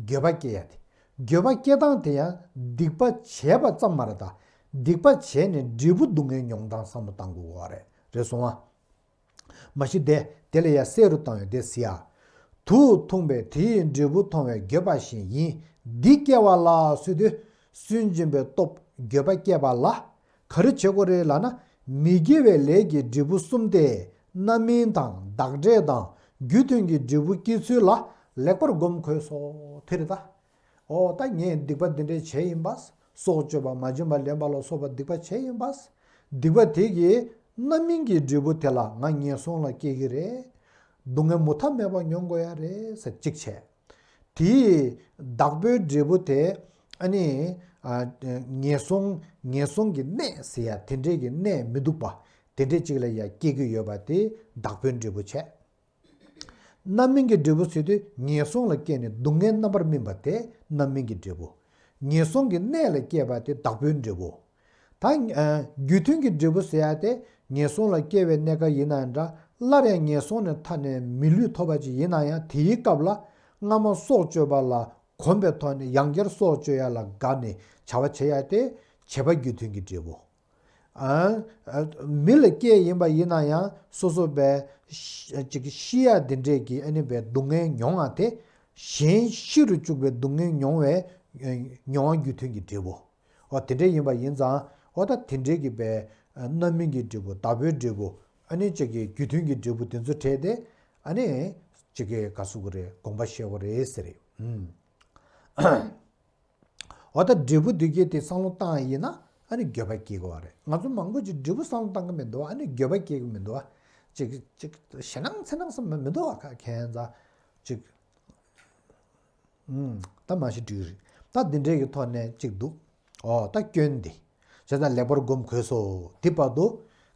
འགྱོད་པ་སྐྱེ་ཡ་དེ། འགྱོད་པ་སྐྱེ་སྟངས་དེ་ཡང་སྡིག་པ་བྱས་པ་ཙམ་མ་རེད་ད། སྡིག་པ་བྱས་ནས་འབྲས་བུ་སྡུག་བསྔལ་མྱོང་སྟངས་བསམ་བློ་བཏང་དགོས་པ་རེད། རེད་སོང་ཨ། མ་གཞི་དེ་དེ་ལ་ཡ་གསལ་རུ་བཏང་ཡོད་དེ་ཟེར་ཡ། དུག་འཐུངས་པས་དེ་ཡི་འབྲས་བུ་མཐོང་བའི་འགྱོད་པ་བཞིན་ཡིན། འདི་སྐྱེ་བ་ལ་ཟེར་དུས། སུན་འབྱིན་པའི་སྟོབས་འགྱོད་པ་སྐྱེས་པ་ལ། ག་རེ་བྱེད་དགོས་རེད་ལབ་ན། མི་དགེ་བའི་ལས་ཀྱི་འབྲས་བུ་གསུམ་སྟེ། རྣམ་སྨིན་དང་བདག་འབྲས་དང་རྒྱུ་མཐུན་གྱི་འབྲས་བུ་སྐྱེ་ཚུལ་ལ་ལེགས་པར་སྒོམ་དགོས་སོ། དེ་རེད་ད། འོ་ད་ངས་སྡིག་པ་འདི་འདྲས་བྱས་ཡིན་པ། སྲོག་གཅོད་པ། མ་བྱིན་པ་ལེན་པ་ལ་སོགས་པ་སྡིག་པ་བྱས་ཡིན་པ། སྡིག་པ་དེ་གིས་རྣམ་སྨིན་གྱི་འབྲས་བུ་དེ་ལ་ང་ངན་སོང་ལ་སྐྱེ་གི་རེད། སྡུག་བསྔལ་མུ་མཐའ་མེད་པ་མྱོང་དགོས་ཡ་རེད་ཟེར་གཅིག་བྱས། དེའི་བདག་པོའི་འབྲས་བུ་དེ་ཨ་ནི། ཨ་ངན་སོང་། ངན་སོང་གི་གནས་ཟེར་ཡ་དེ་འདྲས་ཀྱི་གནས་མི་སྡུག་པ་དེ་འདྲས་གཅིག་ལ་ཡ་སྐྱེ་གི་ཡོད་པ་དེ་བདག་པོའི་འབྲས་བུ་བྱས། རྣམ་སྨིན་གྱི་འབྲས་བུ་ཟེར་དུས་ངན་སོང་ལ་སྐྱེས་ནས་སྡུག་བསྔལ་རྣམ་པར་སྨིན་པ་དེ་རྣམ་སྨིན་གྱི་འབྲས་བུ། ངན་སོང་གི་གནས་ལ་སྐྱེས་པ་དེ་བདག་པོའི་འབྲས་བུ། ད་ཨ་རྒྱུ་མཐུན་གྱི་འབྲས་བུ་ཟེར་ཡ་དེ་ངན་སོང་ལ་སྐྱེ་བའི་གནས་སྐབས་ཡིན་ན་འདྲ། སླར་ཡང་ངན་སོང་ནས་ཐར་ནས་མི་ལུས་ཐོབ་པ་ཅིག་ཡིན་ན་ཡང་། དེའི་སྐབས་ལ་སྔ་མ་སྲོག་གཅོད་པ་ལ་གོམས་པའི་ཐོག་ནས་ཡང་བསྐྱར་སྲོག་གཅོད་ཡ་ལ་དགའ་ནས་བྱ་བ་བྱེད་ཡ་དེ་བྱེད་པ་རྒྱུ་མཐུན་གྱི་འབྲས་བུ། ཨ་ཨ་མི་ལ་སྐྱེས་ཡིན་པ་ཡིན་ན་ཡང་། སོ་སོ་བས་ཤི་ཅིག་ཤི་ཡ་འདི་འདྲས་ཀྱི་ཨ་ནི་བས་སྡུག་བསྔལ་མྱོང་ཡ་དེ། གཞན་ཤི་རུ་བཅུག་པའི་སྡུག་བསྔལ་མྱོང་བའི་མྱོང་བ་རྒྱུ་མཐུན་གྱི་འབྲས་བུ། འོ་དེ་འདྲས་ཡིན་པ་ཡིན་ཙང་། འོ་ད་དེ་འདྲས་ཀྱི་བས་རྣམ་སྨིན་གྱི་འབྲས་བུ། བདག་པོའི་འབྲས་བུ། ཨ་ནི་ཅིག་གི་རྒྱུ་མཐུན་གྱི་འབྲས་བུ་དེ་ཚོ་བྲལ་ཏེ། ཨ་ནི་ཅིག་གི་ག་ཟེར་དགོས་རེད། དགོངས་པ་བཞེས་དགོས་རེད་ཟེར་རེད། ཨུམ། འོ་ད་འབྲས་བུ་འདོད་ཀྱི་དེ་བསམ་བློ་བཏང་ཡིན་ན་ཨ་ནི་འགྱོད་པ་སྐྱེ་དགོས་པ་རེད། ང་ཚོ་མང་པོ་ཅིག་འབྲས་བུ་བསམ་བློ་བཏང་གི་མི་འདུག་ཨ་ནི་འགྱོད་པ་སྐྱེ་གི་མི་འདུག་ཅིག་ཅིག་ཞེད་སྣང་འཚེར་སྣང་བསམ་མི་འདུག་ཁ་ཁྱད་མཚར་ཅིག་ཨུམ། ད་མ་གཞི་འགྲིག་རེད། ད་འདི་འདྲའི་གི་ཐོག་ནས་ཅིག་འདུག་འོ་ད་སྐྱོན་འདི། བྱས་ཙང་ལེགས་པར་སྒོམ་དགོས་སོ། འདི་བར་དུ་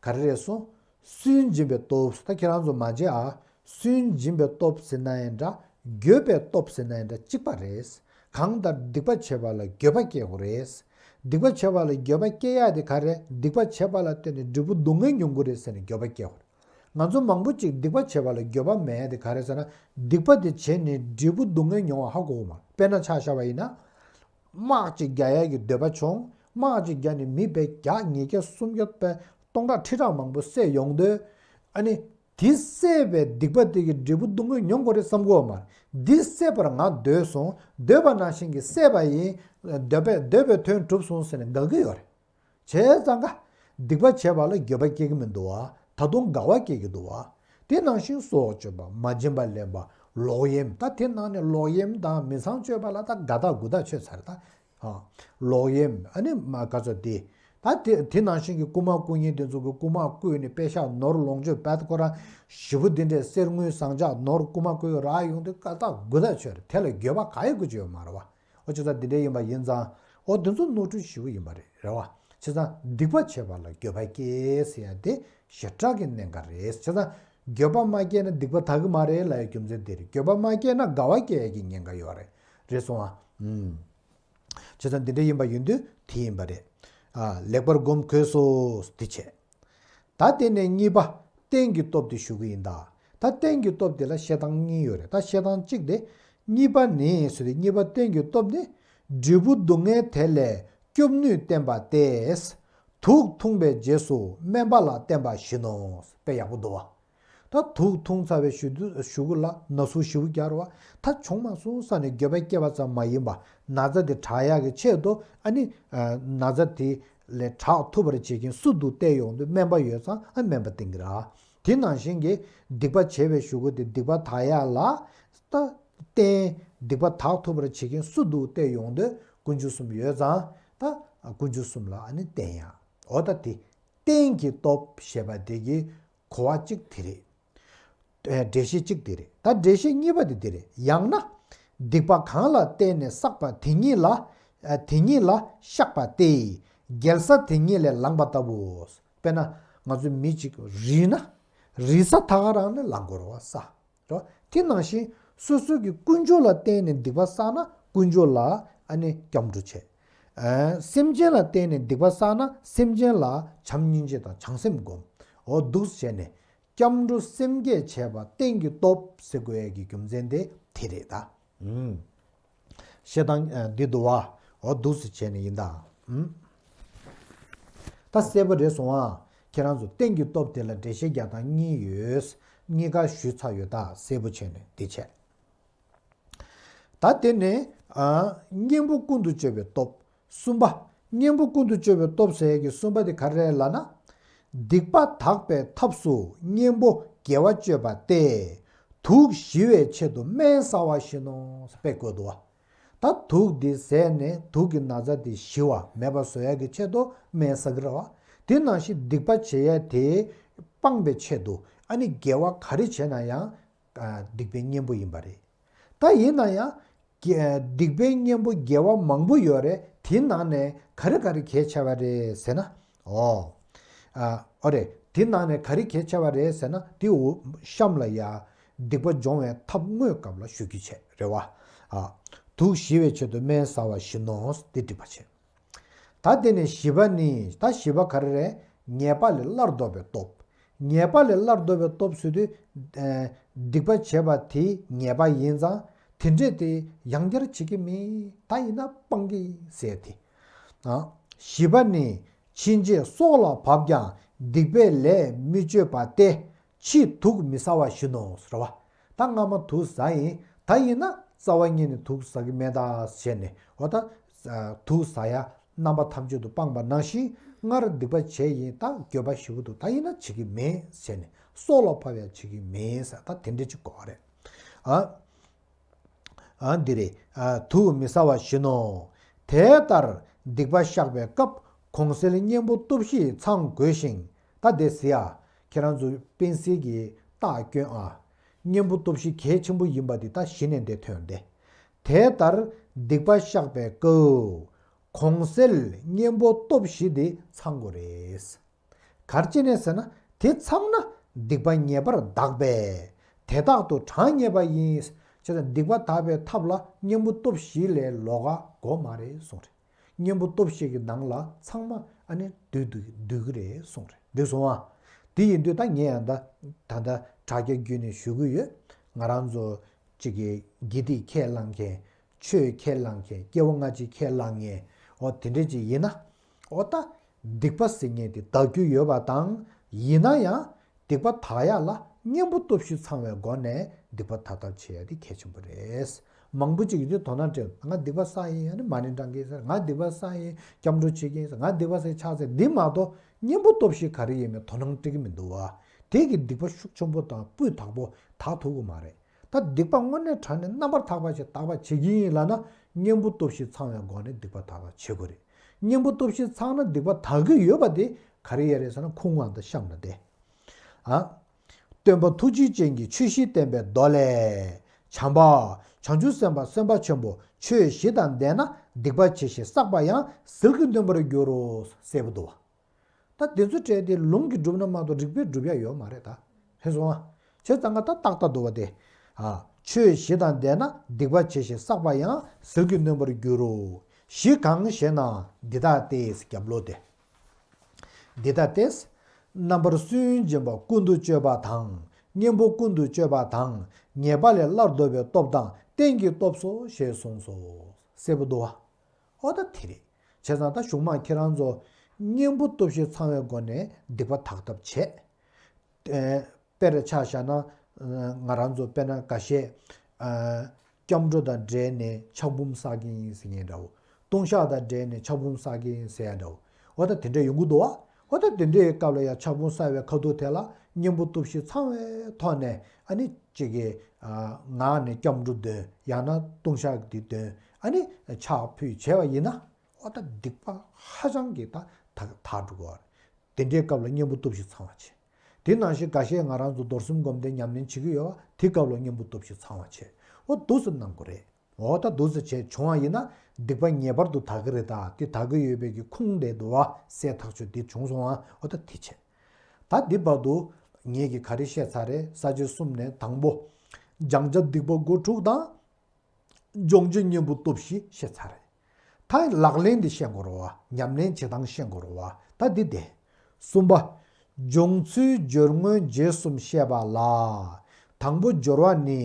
ག་རེ་རེད་སོང་། སུན་འབྱིན་པའི་སྟོབས། ད་ཁྱེད་རང་ཚོ་མ་བརྗེད་ཨ། སུན་འབྱིན་པའི་སྟོབས་ཟེར་ན་ཡང་འདྲ། འགྱོད་པའི་སྟོབས་ཟེར་ན་ཡང་འདྲ་གཅིག་པ་རེད། གང་ལྟར་སྡིག་པ་བྱེད་པ་ལ་འགྱོད་པ་སྐྱེ་དགོས་རེད། སྡིག་པ་བྱེད་པ་ལ་འགྱོད་པ་སྐྱེ་ཡག་དེ་ག་རེ། སྡིག་པ་བྱེད་པ་ལ་བརྟེན་ནས་འབྲས་བུ་སྡུག་བསྔལ་མྱོང་གི་རེད་ཟེར་ནས་འགྱོད་པ་སྐྱེ་དགོས་རེད། ང་ཚོ་མང་པོ་ཅིག་སྡིག་པ་བྱེད་པ་ལ་འགྱོད་པ་མེད་དེ་ག་རེ་ཟེར་ན། སྡིག་པ་དེ་བྱས་ནས་འབྲས་བུ་སྡུག་བསྔལ་མྱོང་བ་ཧ་གོ་གི་མ་རེད། དཔེར་ན་ཆ་བཞག་པ་ཡིན་ན། དམག་ཅིག་རྒྱག་ཡག་གི་འདོད་པ་བྱུང་། དམག་ཅིག་རྒྱག་ནས་མི་དཔེ་བརྒྱ་ཉིས་བརྒྱ་སུམ་བརྒྱ་དཔེ་སྟོང་ཕྲག་ཁྲི་ཕྲག་མང་པོ་བསད་ཡོང་དུས། ཨ་ནི་དེ་བསད་པའི་སྡིག་པ་དེ་གི་འབྲས་བུ་སྡུག་བསྔལ་མྱོང་དགོས་རེད་བསམ་གི་ཡོད་མ་རེད། འདི་བསད་པར་ང་འདོད་སོང་། འདོད་པ་ནང་བཞིན་གྱི་བསད་པ་ཡིན། འདོད་པའི་འདོད་པའི་དོན་གྲུབ་སོང་ཟེར་ནས་དགའ་གི་ཡོད་རེད། བྱས་ཙང་ཀ། སྡིག་པ་བྱས་པ་ལ་འགྱོད་པ་སྐྱེ་གི་མི་འདུག་བ། ད་དུང་དགའ་བ་སྐྱེ་གི་འདུག་བ། དེ་ནང་བཞིན་སྲོག་གཅོད་པ། མ་བྱིན་པ་ལེན་པ། ལོག་གཡེམ། ད་དེ་ནང་ནས་ལོག་གཡེམ་དང་མི་ཚངས་སྤྱོད་པ་ལ་ད་དགའ་ཐག་དགུ་ཐག་ཆོད་ཚར་ད། ཨ། ལོག་གཡེམ། ཨ་ནི་མ་ག་ཚོད་དེ། ད་དེ་དེ་ནང་བཞིན་གྱི་རྐུ་མ་རྐུ་མཁན་དེ་ཚོ་གི་རྐུ་མ་རྐུས་ནས་པེ་ཤག་ནོར་ལོངས་སྤྱོད་བད་ཁོ་རང་ཞེ་པོ་འདི་འདྲའི་གསེར་དངུལ་ཟངས་ལྕགས་ནོར་རྐུ་མ་རྐུས་རག་ཡོང་དུས་དགའ་ཐག་དགུ་ཐག་ཆོད་རེད། དེ་ལ་འགྱོད་པ་ག་ཡེ་དགོས་ཀྱི་ཡོད་མ་རེད་བ། ཨོ་བྱས་ཙང་འདི་འདྲ་ཡིན་པ་ཡིན་ཙང་། ཨོ་འདི་ཚོ་ནོར་འཁྲུལ་ཞེ་པོ་ཡིན་པ་རེད། རེད་བ། བྱས་ཙང་སྡིག་པ་བྱས་པ་ལ་འགྱོད་པ་སྐྱེ་ཟེར་ཡ་དེ་ཞེ་དྲག་གི་གནད་འགག་རེད། བྱས་ཙང་འགྱོད་པ་མ་སྐྱེས་ན་སྡིག་པ་དག་གི་མ་རེད་ལབ་ཡ་རྒྱུ་མཚན་དེ་རེད། འགྱོད་པ་མ་སྐྱེས་ན་དགའ་བ་སྐྱེ་ཡ་གི་ཉེན་ཁ་ཡོད་རེད། རེད་སོང་ཨ། ཨུམ། བྱས་ཙང་འདི་འདྲ་ཡིན་པ་ཡིན་དུས་དེ་ཡིན་པ་རེད། ཨ། ལེགས་པར་སྒོམ་དགོས་སོ། འདི་བྱས། ད་དེ་ནས་གཉིས་པ། རྟེན་གྱི་སྟོབས་དེ་ཞུ་གི་ཡིན་ད། ད་རྟེན་གྱི་སྟོབས་དེ་ལ་བཤད་སྟངས་གཉིས་ཡོད་རེད། ད་བཤད་སྟངས་གཅིག་དེ། གཉིས་པ་ནི་ཟེར་དུས་གཉིས་པ་རྟེན་གྱི་སྟོབས་ནི། འབྲས་བུ་སྡུག་བསྔལ་དེ་ལས་སྐྱོབ་ནུས་བསྟན་པ་སྟེ། དུག་འཐུང་བའི་རྗེས་སུ་སྨན་པ་ལ་བསྟན་པ་བཞིན་ནོ། དཔེ་ཡག་པོ་འདུག་བ། ད་དུག་འཐུང་ཚར་བའི་གཞུག་གུ་ལ་ན་ཟུག་ཞེ་པོ་རྒྱག་རེད་བ། ད་བྱུང་མ་སོང་ས་ནས་འགྱོད་པ་སྐྱེ་བ་ཙམ་མ་ཡིན་པ། ན་ཚ་དེ་དྲག་ཡག་གི་ཆེད་དུ་ཨ་ནི། ན་ཚ་དེ་ལས་དྲག་ཐུབ་པར་བྱེད་མཁན་སུ་འདུག་བལྟས་ཡོང་དུས་སྨན་པ་ཡོད་ཙང་ཨ་སྨན་པ་བསྟེན་གི་ར། དེ་ནང་བཞིན་གྱི་སྡིག་པ་བྱས་པའི་གཞུག་གུ་དེ་སྡིག་པ་དག་ཡག་ལ་ད་བརྟེན། སྡིག་པ་དག་ཐུབ་པར་བྱེད་མཁན་སུ་འདུག་བལྟས་ཡོང་དུས་དཀོན་མཆོག་གསུམ་ཡོད་ཙང་ད་དཀོན་མཆོག་གསུམ་ལ་ཨ་ནི་བརྟེན་ཡག་འོ་ད་དེ་རྟེན་གྱི་སྟོབས་ཞེས་པ་དེ་གི་གོ་བ་གཅིག་དེ་རེད། ཨེ། འགྲེལ་བཤད་གཅིག་དེ་རེད། ད་འགྲེལ་བཤད་གཉིས་པ་དེ་དེ་རེད། ཡང་ན། སྡིག་པ་གང་ལ་བརྟེན་ནས་བསགས་པ་དེ་ཉིད་ལ། ཨ། དེ་ཉིད་ལ་བཤགས་པ་སྟེ། འགྱེལ་ས་དེ་ཉིད་ལས་ལངས་པ་ལྟ་བུའོ། དཔེར་ན་ང་ཚོ་མི་གཅིག་རིལ་ན། རིལ་ས་ད་ག་རང་ནས་ལངས་དགོས་རེད་བ་ས། རེད་བ། དེ་ནང་བཞིན་སོ་སོ་གི་དཀོན་མཆོག་ལ་བརྟེན་ནས་སྡིག་པ་བསགས་ན་དཀོན་མཆོག་ལ་ཨ་ནི་སྐྱབས་འགྲོ་བྱེད། ཨ། སེམས་ཅན་ལ་བརྟེན་ནས་སྡིག་པ་བསགས་ན་སེམས་ཅན་ལ་བྱམས་སྙིང་རྗེ་དང་བྱང་སེམས་བསྒོམ། འོ་འདུག་བྱས་ནས། སྐྱབས་འགྲོ་སེམས་བསྐྱེད་བྱས་པ་རྟེན་གྱི་སྟོབས་ཟེར་དགོས་ཡས་ཀྱི་རྒྱུ་མཚན་དེ་དེ་རེད་ད། ཨུམ། བཤད་སྟངས་འདི་འདུག་བ། འོ་འདུག་སེ་བྱས་ནས་ཡིན་ད། ཨུམ། ད་གསལ་པོ་རེད་སོང་ཨ། ཁྱེད་རང་ཚོ་རྟེན་གྱི་སྟོབས་དེ་ལ་འགྲེལ་བཤད་རྒྱག་སྟངས་གཉིས་ཡོད། གཉིས་ཀ་ཞུས་ཚར་ཡོད་ད། གསལ་པོ་བྱས་ནས་འདི་བྱས། ད་དེ་ནས། ཨ། གཉེན་པོ་ཀུན་ཏུ་སྤྱོད་པའི་སྟོབས། གསུམ་པ། གཉེན་པོ་ཀུན་ཏུ་སྤྱོད་པའི་སྟོབས་ཟེར་ཡས་ཀྱི་གསུམ་པ་དེ་ག་རེ་རེད་ལབ་ན། སྡིག་པ་དག་པའི་ཐབས་སུ་གཉེན་པོ་དགེ་བ་སྤྱོད་པ་སྟེ། དུག་ཞི་བའི་ཆེད་དུ་སྨན་ཟ་བ་བཞིན་ནོ། དཔེ་བཀོད་འདུག་བ། ད་དུག་འདི་བཟས་ནས་དུག་གི་ན་ཚ་འདི་ཞི་བ་མེད་པ་བཟོ་ཡས་ཀྱི་ཆེད་དུ་སྨན་ཟ་གི་རེད་བ། དེ་ནང་བཞིན་སྡིག་པ་བྱེད་ཡས་དེ་སྤང་བའི་ཆེད་དུ་ཨ་ནི་དགེ་བ་ག་རེ་བྱས་ན་ཡང་། ཨ། སྡིག་པའི་གཉེན་པོ་ཡིན་པ་རེད། ད་ཡིན་ན་ཡང་། དགེ། སྡིག་པའི་གཉེན་པོ་དགེ་བ་མང་པོ་ཡོད་རེད། དེའི་ནང་ནས་ག་རེ་ག་རེ་གལ་ཆེ་བ་རེད་ཟེར་ན། ཨོ། ཨ། ཨོ་རེད། དེའི་ནང་ནས་ག་རེ་གལ་ཆེ་བ་རེད་ཟེར་ན། དེ་འོ་གཤམ་ལ་ཡ། སྡིག་པ་སྦྱོང་བའི་ཐབས་དངོས་སྐབས་ལ་ཞུ་རྒྱུ་བྱས་རེད་བ། ཨ། དུག་ཞི་བའི་ཆེད་དུ་སྨན་ཟ་བ་བཞིན་ནོ། དེ་འགྲིག་པ་བྱས། ད་དེ་ནས་བཞི་པ་ནི། ད་བཞི་པ་ག་རེ་རེད། ཉེས་པ་ལས་སླར་ལྡོག་པའི་སྟོབས། ཉེས་པ་ལས་སླར་ལྡོག་པའི་སྟོབས་ཟེར་དུས། ཨ། སྡིག་པ་བྱས་པ་དེ་ཉེས་པ་ཡིན་ཙང་དེ་འདྲས་དེ་ཡང་བསྐྱར་བྱེད་ཀྱི་མེད། ད་ཡིན་ན་སྤང་གི་ཟེར་དེ། ཨ། བཞི་པ་ནི། ཕྱིན་ཆད་སྲོག་ལ་བབ་ཀྱང་སྡིག་པའི་ལས་མི་སྤྱོད་པ་སྟེ། ཕྱིས་དུག་མི་ཟ་བ་བཞིན་ནོ། ཟེར་བ། ད་སྔ་མ་དུག་ཟ་ཡིན། ད་ཡིན་ན་རྩ་བ་ཉིད་ནས་དུག་ཟ་གི་མེད་ད་ཟེར་ནས། འོ་ད། ཨ། དུག་ཟ་ཡ་རྣམ་པ་ཐམས་ཅད་དུ་སྤངས་པ་ནང་བཞིན། སྔར་སྡིག་པ་བྱས་ཡིན། ད་འགྱོད་པ་ཞེ་པོ་འདུག་ད་ཡིན་ན་བྱེད་ཀྱི་མེད་ཟེར་ནས། སྲོག་ལ་ཕབ་ཡ་བྱེད་ཀྱི་མིན་ཟེར། ད་དེ་འདྲ་ཅིག་གོ་བ་རེད། ཨ། ཨ། འདི་རེད། ཨ། དུག་མི་ཟ་བ་བཞིན་ནོ། དེ་ལྟར་སྡིག་པ་བཤགས་པའི་སྐབས་གོང་གསལ་གཉེན་པོ་སྟོབས་བཞི་ཚང་དགོས་ཤིང་། ད་དེ་ཟེར་ཡ། ཁྱེད་རང་ཚོ་དཔེ་གསལ་གྱི་རྟགས་སྐྱོན་ཨ། གཉེན་པོ་སྟོབས་བཞི་གལ་ཆེན་པོ་ཡིན་པ་འདི་ད་གཞི་ནས་འདི་ཐོན་ཏེ། དེ་ལྟར་སྡིག་པ་བཤགས་པའི་སྐབས་གོང་གསལ་གཉེན་པོ་སྟོབས་བཞི་འདི་ཚང་དགོས་རེད། ག་རེ་བྱས་ནས་ཟེར་ན། དེ་ཚང་ན་སྡིག་པ་ངེས་པར་འདག་པས། དེ་དག་ཏུ་གྲངས་ངེས་པ་ཡིན། བྱས་ཙང་སྡིག་པ་དག་པའི་ཐབས་ལ་གཉེན་པོ་སྟོབས་བཞི་ལས་ལོགས་ཀ་དགོས་མ་རེད་གསུངས་རེད། གཉེན་པོ་སྟོབས་བཞི་གི་ནང་ལ་ཚང་མ་ཨ་ནི་འདུས་འདུས་འདུས་ཀྱི་རེད་གསུངས་རེད། འགྲིག་སོང་ཨ། དེ་ཡིན་དུས་ད་ངས་ཡང་ད་ད་ལྟ་དྲ་རྒྱ་བརྒྱུད་ནས་ཞུ་གི་ཡོད། ང་རང་ཚོ་གཅིག་གི་དགེ་སྡིག་ཁས་བླངས་མཁན། ཆོས་ཁས་བླངས་མཁན། སྐྱེ་བ་སྔ་ཕྱི་ཁས་བླངས་མཁན། འོ་དེ་འདྲ་ཅིག་ཡིན་ན། འོ་ད་སྡིག་པ་ཟེར་མཁན་དེ་དག་རྒྱུ་ཡོད་པ་དང་། ཡིན་ན་ཡང་སྡིག་པ་དག་ཡག་ལ་གཉེན་པོ་སྟོབས་བཞི་ཚང་བའི་སྒོ་ནས་སྡིག་པ་དག་ཐབས་བྱེད་ཡ་དེ་གལ་ཆེན་པོ་རེད། མང་པོ་ཅིག་ཡིན་དུས་དོ་སྣང་སྤྲད། ང་སྡིག་པ་བསགས་ཡིན། ཨ་ནི་མ་ཎི་བགྲང་གི་ཡིན་ཟེར། ང་སྡིག་པ་བསགས་ཡིན། སྐྱབས་འགྲོ་བྱེད་ཀྱི་ཡིན་ཟེར། ང་སྡིག་པ་བསགས་ཕྱག་འཚལ། འདི་མ་གཏོགས་གཉེན་པོ་སྟོབས་བཞི་ག་རེ་ཡིན་མིན་དོ་སྣང་སྤྲད་ཀྱི་མི་འདུག་བ། དེ་གི་སྡིག་པ་ཤུགས་ཆེན་པོ་དང་སྤུས་དག་པོ་དག་ཐུབ་ཀྱི་མ་རེད། ད་སྡིག་པ་དངོས་གནས་དྲང་གནས་རྣམ་པར་དག་པ་ཞིག་དག་པ་བྱེད་ཀྱི་ཡིན་ལབ་ན། གཉེན་པོ་སྟོབས་བཞི་ཚང་བའི་སྒོ་ནས་སྡིག་པ་དག་པ་བྱེད་དགོས་རེད། གཉེན་པོ་སྟོབས་བཞི་ཚང་ན་སྡིག་པ་དག་གི་ཡོད་པ་དེ་ག་རེ་ཡོད་རེད་ཟེར་ན། ཁུངས་དབང་དང་གཤམ་ལ་དེ། ཨ། སྟོན་པ་ཐུགས་རྗེ་ཅན་གྱིས་ཆོས་བཞི་བསྟན་པའི་མདོ་ལས། བྱམས་པ། བྱང་ཆུབ་སེམས་དཔའ་སེམས་དཔའ་ཆེན་པོ། ཆོས་བཞི་དང་ལྡན་ན་སྡིག་པ་བྱས་ཤིང་བསགས་པ་ཡང་ཟིལ་གྱིས་གནོན་པར་འགྱུར་རོ་ཟེར་བ་འདུག་བ། ད་དེ་ཚོ་བྲལ་ཏེ་ལུང་གིས་སྒྲུབ་ན་མ་གཏོགས་རིགས་པས་སྒྲུབ་ཡ་ཡོད་མ་རེད་ད། ཧེ་སོང་ཨ། བྱས་ཙང་ང་ད་ཏག་ཏག་འདུག་བ་དེ། ཨ། ཆོས་བཞི་དང་ལྡན་ན་སྡིག་པ་བྱས་ཤིང་བསགས་པ་ཡང་ཟིལ་གྱིས་གནོན་པར་འགྱུར་རོ། བཞི་གང་ཞེ་ན། འདི་ལྟ་སྟེ། རྒྱབ་ལོགས་དེ། འདི་ལྟ་སྟེ། རྣམ་པར་སུན་འབྱིན་པ་ཀུན་ཏུ་སྤྱོད་པ་དང་། གཉེན་པོ་ཀུན་ཏུ་སྤྱོད་པ་དང་། ཉེས་པ་ལས་སླར་ལྡོག་པའི་སྟོབས་དང་རྟེན་གྱི་སྟོབས་སོ་ཞེས་གསུངས་སོ། ཟེར་བ་འདུག་བ། འོ་ད་དེ་རེད། བྱས་ཙང་ད་གཞུག་མ་ཁྱེད་རང་ཚོ་གཉེན་པོ་སྟོབས་བཞི་ཚང་བའི་སྒོ་ནས་སྡིག་པ་དག་ཐབས་བྱེད། ཨེ། དཔེར་ཆ་བཞག་ན། ང་རང་ཚོ་དཔེར་ན་འགའ་ཤས། ཨ། སྐྱབས་འགྲོ་དང་འབྲེལ་ནས་ཕྱག་འབུམ་བསགས་ཀྱི་ཡིན་ཟེར་མཁན་འདྲ་བོ། ལྟུང་བཤགས་དང་འབྲེལ་ནས་ཕྱག་འབུམ་བསགས་ཀྱི་ཡིན་ཟེར་ཡ་འདྲ་བོ། འོ་ད་དེ་འདྲ་ཡོང་གི་འདུག་བ། འོ་ད་དེ་འདྲའི་སྐབས་ལ་ཡང་ཕྱག་འབུམ་བསགས་པའི་ཁ་ཐུག་དེ་ལ་གཉེན་པོ་སྟོབས་བཞི་ཚང་བའི་ཐོག་ནས། ཨ་ནི་གཅིག་གིས། ཨ། ངག་ནས་སྐྱབས་འགྲོ་འདོན། ཡང་ན་ལྟུང་བཤགས་འདི་འདོན། ཨ་ནི་ཕྱག་ཕུལ་བྱས་པ་ཡིན་ན། འོ་ད་སྡིག་པ་ཧ་ཅང་གི་ད་དག་དག་འགྲོ་གི་རེད། དེ་འདྲའི་སྐབས་ལ་གཉེན་པོ་སྟོབས་བཞི་ཚང་བ་བྱེད། དེ་ནང་བཞིན་འགའ་ཤས་ང་རང་ཚོ་རྡོར་སེམས་སྒོམ་བཟླས་ཉམས་ལེན་བྱེད་ཀྱི་ཡོད་པ། དེ་སྐབས་ལ་གཉེན་པོ་སྟོབས་བཞི་ཚང་བ་བྱེད། འོ་འདུག་སེ་གནང་དགོས་རེད། འོ་ད་འདུག་སེ་བྱས་བྱུང་བ་ཡིན་ན་སྡིག་པ་ངེས་པར་དུ་དག་གི་རེད། ད་དེ་དག་གི་ཡོད་པའི་གི་ཁུངས་དེ་འདུག་བ། གསལ་ཐག་ཆོད་དེ་བྱུང་སོང་ཨ། འོ་ད་དེ་བྱེད། ད་འདི་བར་དུ་ངེད་ཀྱིས་ག་རེ་བཤད་ཚར་རེད། ས་བཅད་གསུམ་ནས་དང་པོ། སྦྱང་བྱ་སྡིག་པ་སྒོ་དྲུག་དང་། སྦྱོང་བྱེད་གཉེན་པོ་སྟོབས་བཞི་བཤད་ཚར་རེད། ད་ལག་ལེན་འདི་བཤད་དགོས་རེད་བ། ཉམས་ལེན་བྱེད་སྟངས་བཤད་དགོས་རེད་བ། ད་འདི་དེ། གསུམ་པ། སྦྱོང་ཚུལ་སྦྱོར་དངོས་རྗེས་གསུམ་བཤད་པ་ལ། དང་པོ་སྦྱོར་བ་ནི།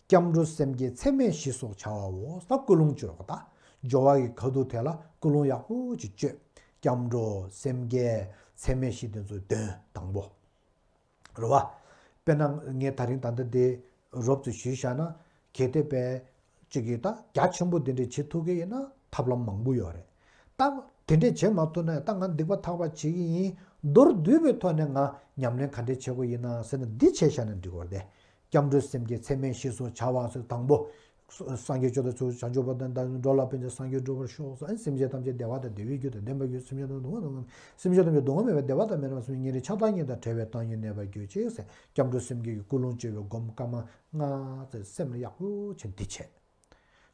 སྐྱབས་འགྲོ་སེམས་བསྐྱེད་ཚད་མེད་བཞི་སོགས་བྱ་བའོ། ད་ཀུན་སློང་བཅོས་པ། ད་སྦྱོར་བ་གི་ཁ་ཐུག་དེ་ལ་ཀུན་སློང་ཡག་པོ་ཅིག་བཅོས། སྐྱབས་འགྲོ་སེམས་བསྐྱེད་ཚད་མེད་བཞི་དེ་ཚོ་འདོན་དང་པོ། རེད་བ། དཔེར་ན་ངས་ད་རིང་ད་ལྟ་འདི་རོབ་ཙམ་ཞུས་བཞག་ན། གལ་ཏེ་དཔེ་གཅིག་གིས་ད་རྒྱ་ཆེན་པོ་འདི་འདྲས་བྱེད་ཐུབ་ཀྱི་ཡིན་ན་ཐབས་ལམ་མང་པོ་ཡོད་རེད། ད་དེ་འདྲས་བྱེད་མ་ཐུབ་ན་ཡང་ད་ང་སྡིག་པ་དག་པ་བྱེད་ཀྱི་ཡིན། མདོར་བསྡུས་པའི་ཐོག་ནས་ང་ཉམས་ལེན་ག་འདྲས་བྱེད་དགོས་ཡིན་ན་ཟེར་ན། འདི་བྱས་བཞག་ན་འགྲིག་གི་རེད་དེ། སྐྱབས་འགྲོ་སེམས་བསྐྱེད་ཚད་མེད་བཞི་སོགས་བྱ་བ་ཟེར། དང་པོ། སངས་རྒྱས་བཅོམ་ལྡན་འདས་ཚུལ་བྱང་ཆུབ་བར་དུ་བདག་འགྲོ་ལ་ཕན་ཕྱིར་སངས་རྒྱས་འགྲུབ་པར་ཤོག་ཟེར། སེམས་ཅན་ཐམས་ཅད་བདེ་བ་དང་བདེ་བའི་རྒྱུ་དང་ལྡན་པར་གྱུར། སེམས་ཅན་ཐམས་ཅད་སྡུག་བསྔལ་མེད་པར་བདེ་བ་དང་མི་རབས་གསུམ་གཉིས་རེ་ཆགས་སྡང་གཉིས་དང་བྲལ་བའི་བཏང་སྙོམས་གནས་པར་གྱུར་ཅིག་ཟེར། སྐྱབས་འགྲོ་སེམས་བསྐྱེད་ཀྱི་ཀུན་སློང་བཅོས་པའི་སྒོམ་སྐར་མ་ལྔ་ཙམ་སེམས་ལ་ཡག་པོ་བྱས་འདི་བྱས།